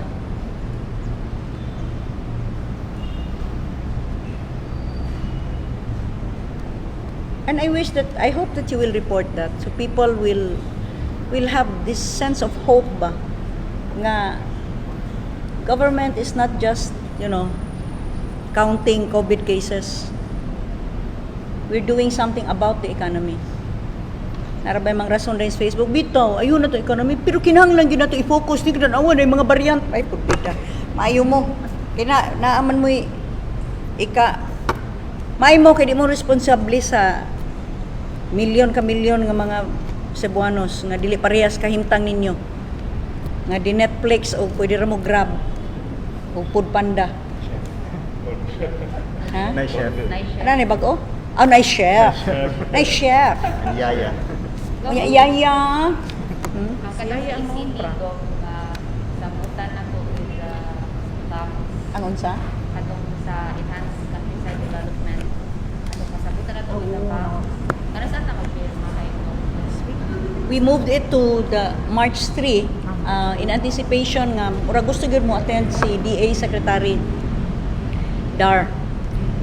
A: And I hope that you will report that so people will have this sense of hope ba nga government is not just counting COVID cases. We're doing something about the economy. Naa ra bay mga rason rin sa Facebook, bitaw, ayun na to economy, pero kinahanglan gyud nato i-focus, di ka awan ay mga variant. Ay, pagpita. Maayo mo. Kina, naaman mo ika, maayo mo, kay di mo responsable sa Milyon ka milyon nga mga Cebuanos nga dili parehas kahimtang ninyo. Nga di Netflix o pwede ra mo Grab o Food Panda. Ha?
D: Nice chef.
A: Ano ni bag-o? Oh, nice chef. Nice chef.
D: And Yaya.
A: Unya yaya.
F: Ang kanang ECP, Gov, nga sabutan na to with the banks.
A: Ang unsa?
F: Katong sa Enhanced Countryside Development. Ano, kasabutan na to with the banks. Ano saan na magpirma kay Gov?
A: We moved it to the March 3 in anticipation nga mura gusto gyud mo attend si DA Secretary Dar.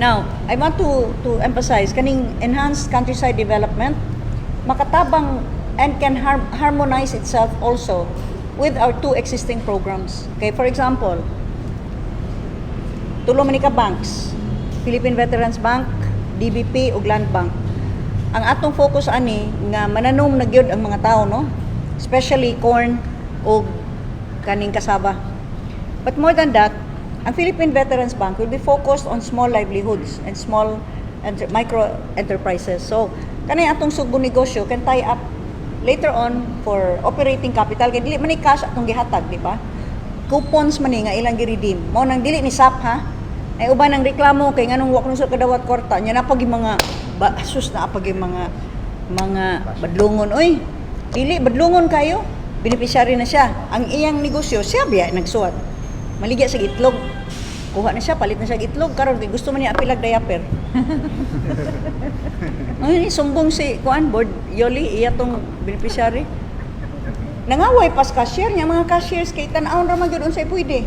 A: Now, I want to emphasize kaning Enhanced Countryside Development makatabang and can harmonize itself also with our two existing programs. Okay, for example, tulo man ni ka banks, Philippine Veterans Bank, DBP ug Land Bank. Ang atong focus ani nga mananom na gyud ang mga tao, no? Especially corn ug kaning kasaba. But more than that, ang Philippine Veterans Bank will be focused on small livelihoods and small micro enterprises. So, kani atong Sugbo Negosyo can tie up later on for operating capital kay dili man ni cash atong gihatag, di ba? Coupons man ni nga ilang gi-redeem. Mao nang dili ni SAP, ha. Ay uban ang reklamo kay nganong wa kuno sa kadawat kwarta nya na pag mga ba, sus na pag mga badlungon oy. Dili badlungon kayo. Beneficiary na siya. Ang iyang negosyo siya biya nagsuwat. Maligya sa itlog. Kuha na siya, palit na siya og itlog karon kay gusto man niya apilag diaper. Ay, sumbong si kuan board Yoli iya tong beneficiary. Nangaway pa sa cashier niya, mga cashiers kay tan-awon ra man gyud unsay pwede.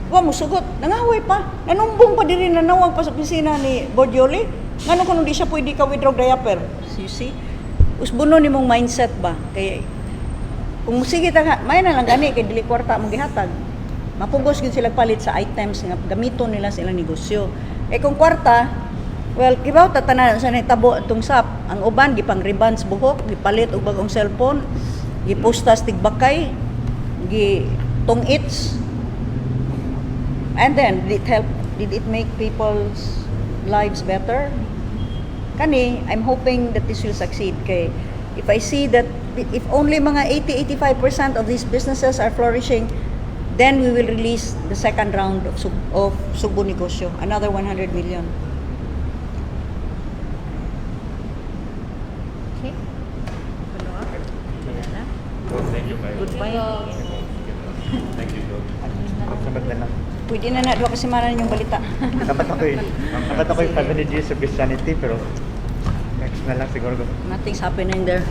A: Wa mo sugot, nangaway pa. Nanumbong pa diri, nanawag pa sa opisina ni Board Yoli. Ngano kuno di siya pwede ka withdraw diaper? You see? Usbuno nimong mindset ba? Kay kung sige ta ka, may na lang gani kay dili kwarta mong gihatag. Mapugos gyud sila palit sa items nga gamiton nila sa ilang negosyo. Eh kung kwarta, well, kibaw ta tanan sa nahitabo atong SAP. Ang uban gipang ribbons buhok, gipalit og bagong cellphone, gipustas tigbakay, gi tong-its. And then, did it help? Did it make people's lives better? Kani, I'm hoping that this will succeed. Kay, if I see that if only mga 80-85% of these businesses are flourishing, then we will release the second round of Sugbo Negosyo, another 100 million.
F: Okay.
B: Wala na.
C: Thank you, bye.
B: Goodbye.
D: Thank you, Gov. Sabat na lang.
A: Pwede na na, duha ka semana ninyong balita.
D: Dapat ako yung 500 years of Christianity, pero next na lang siguro.
A: Nothing's happening there.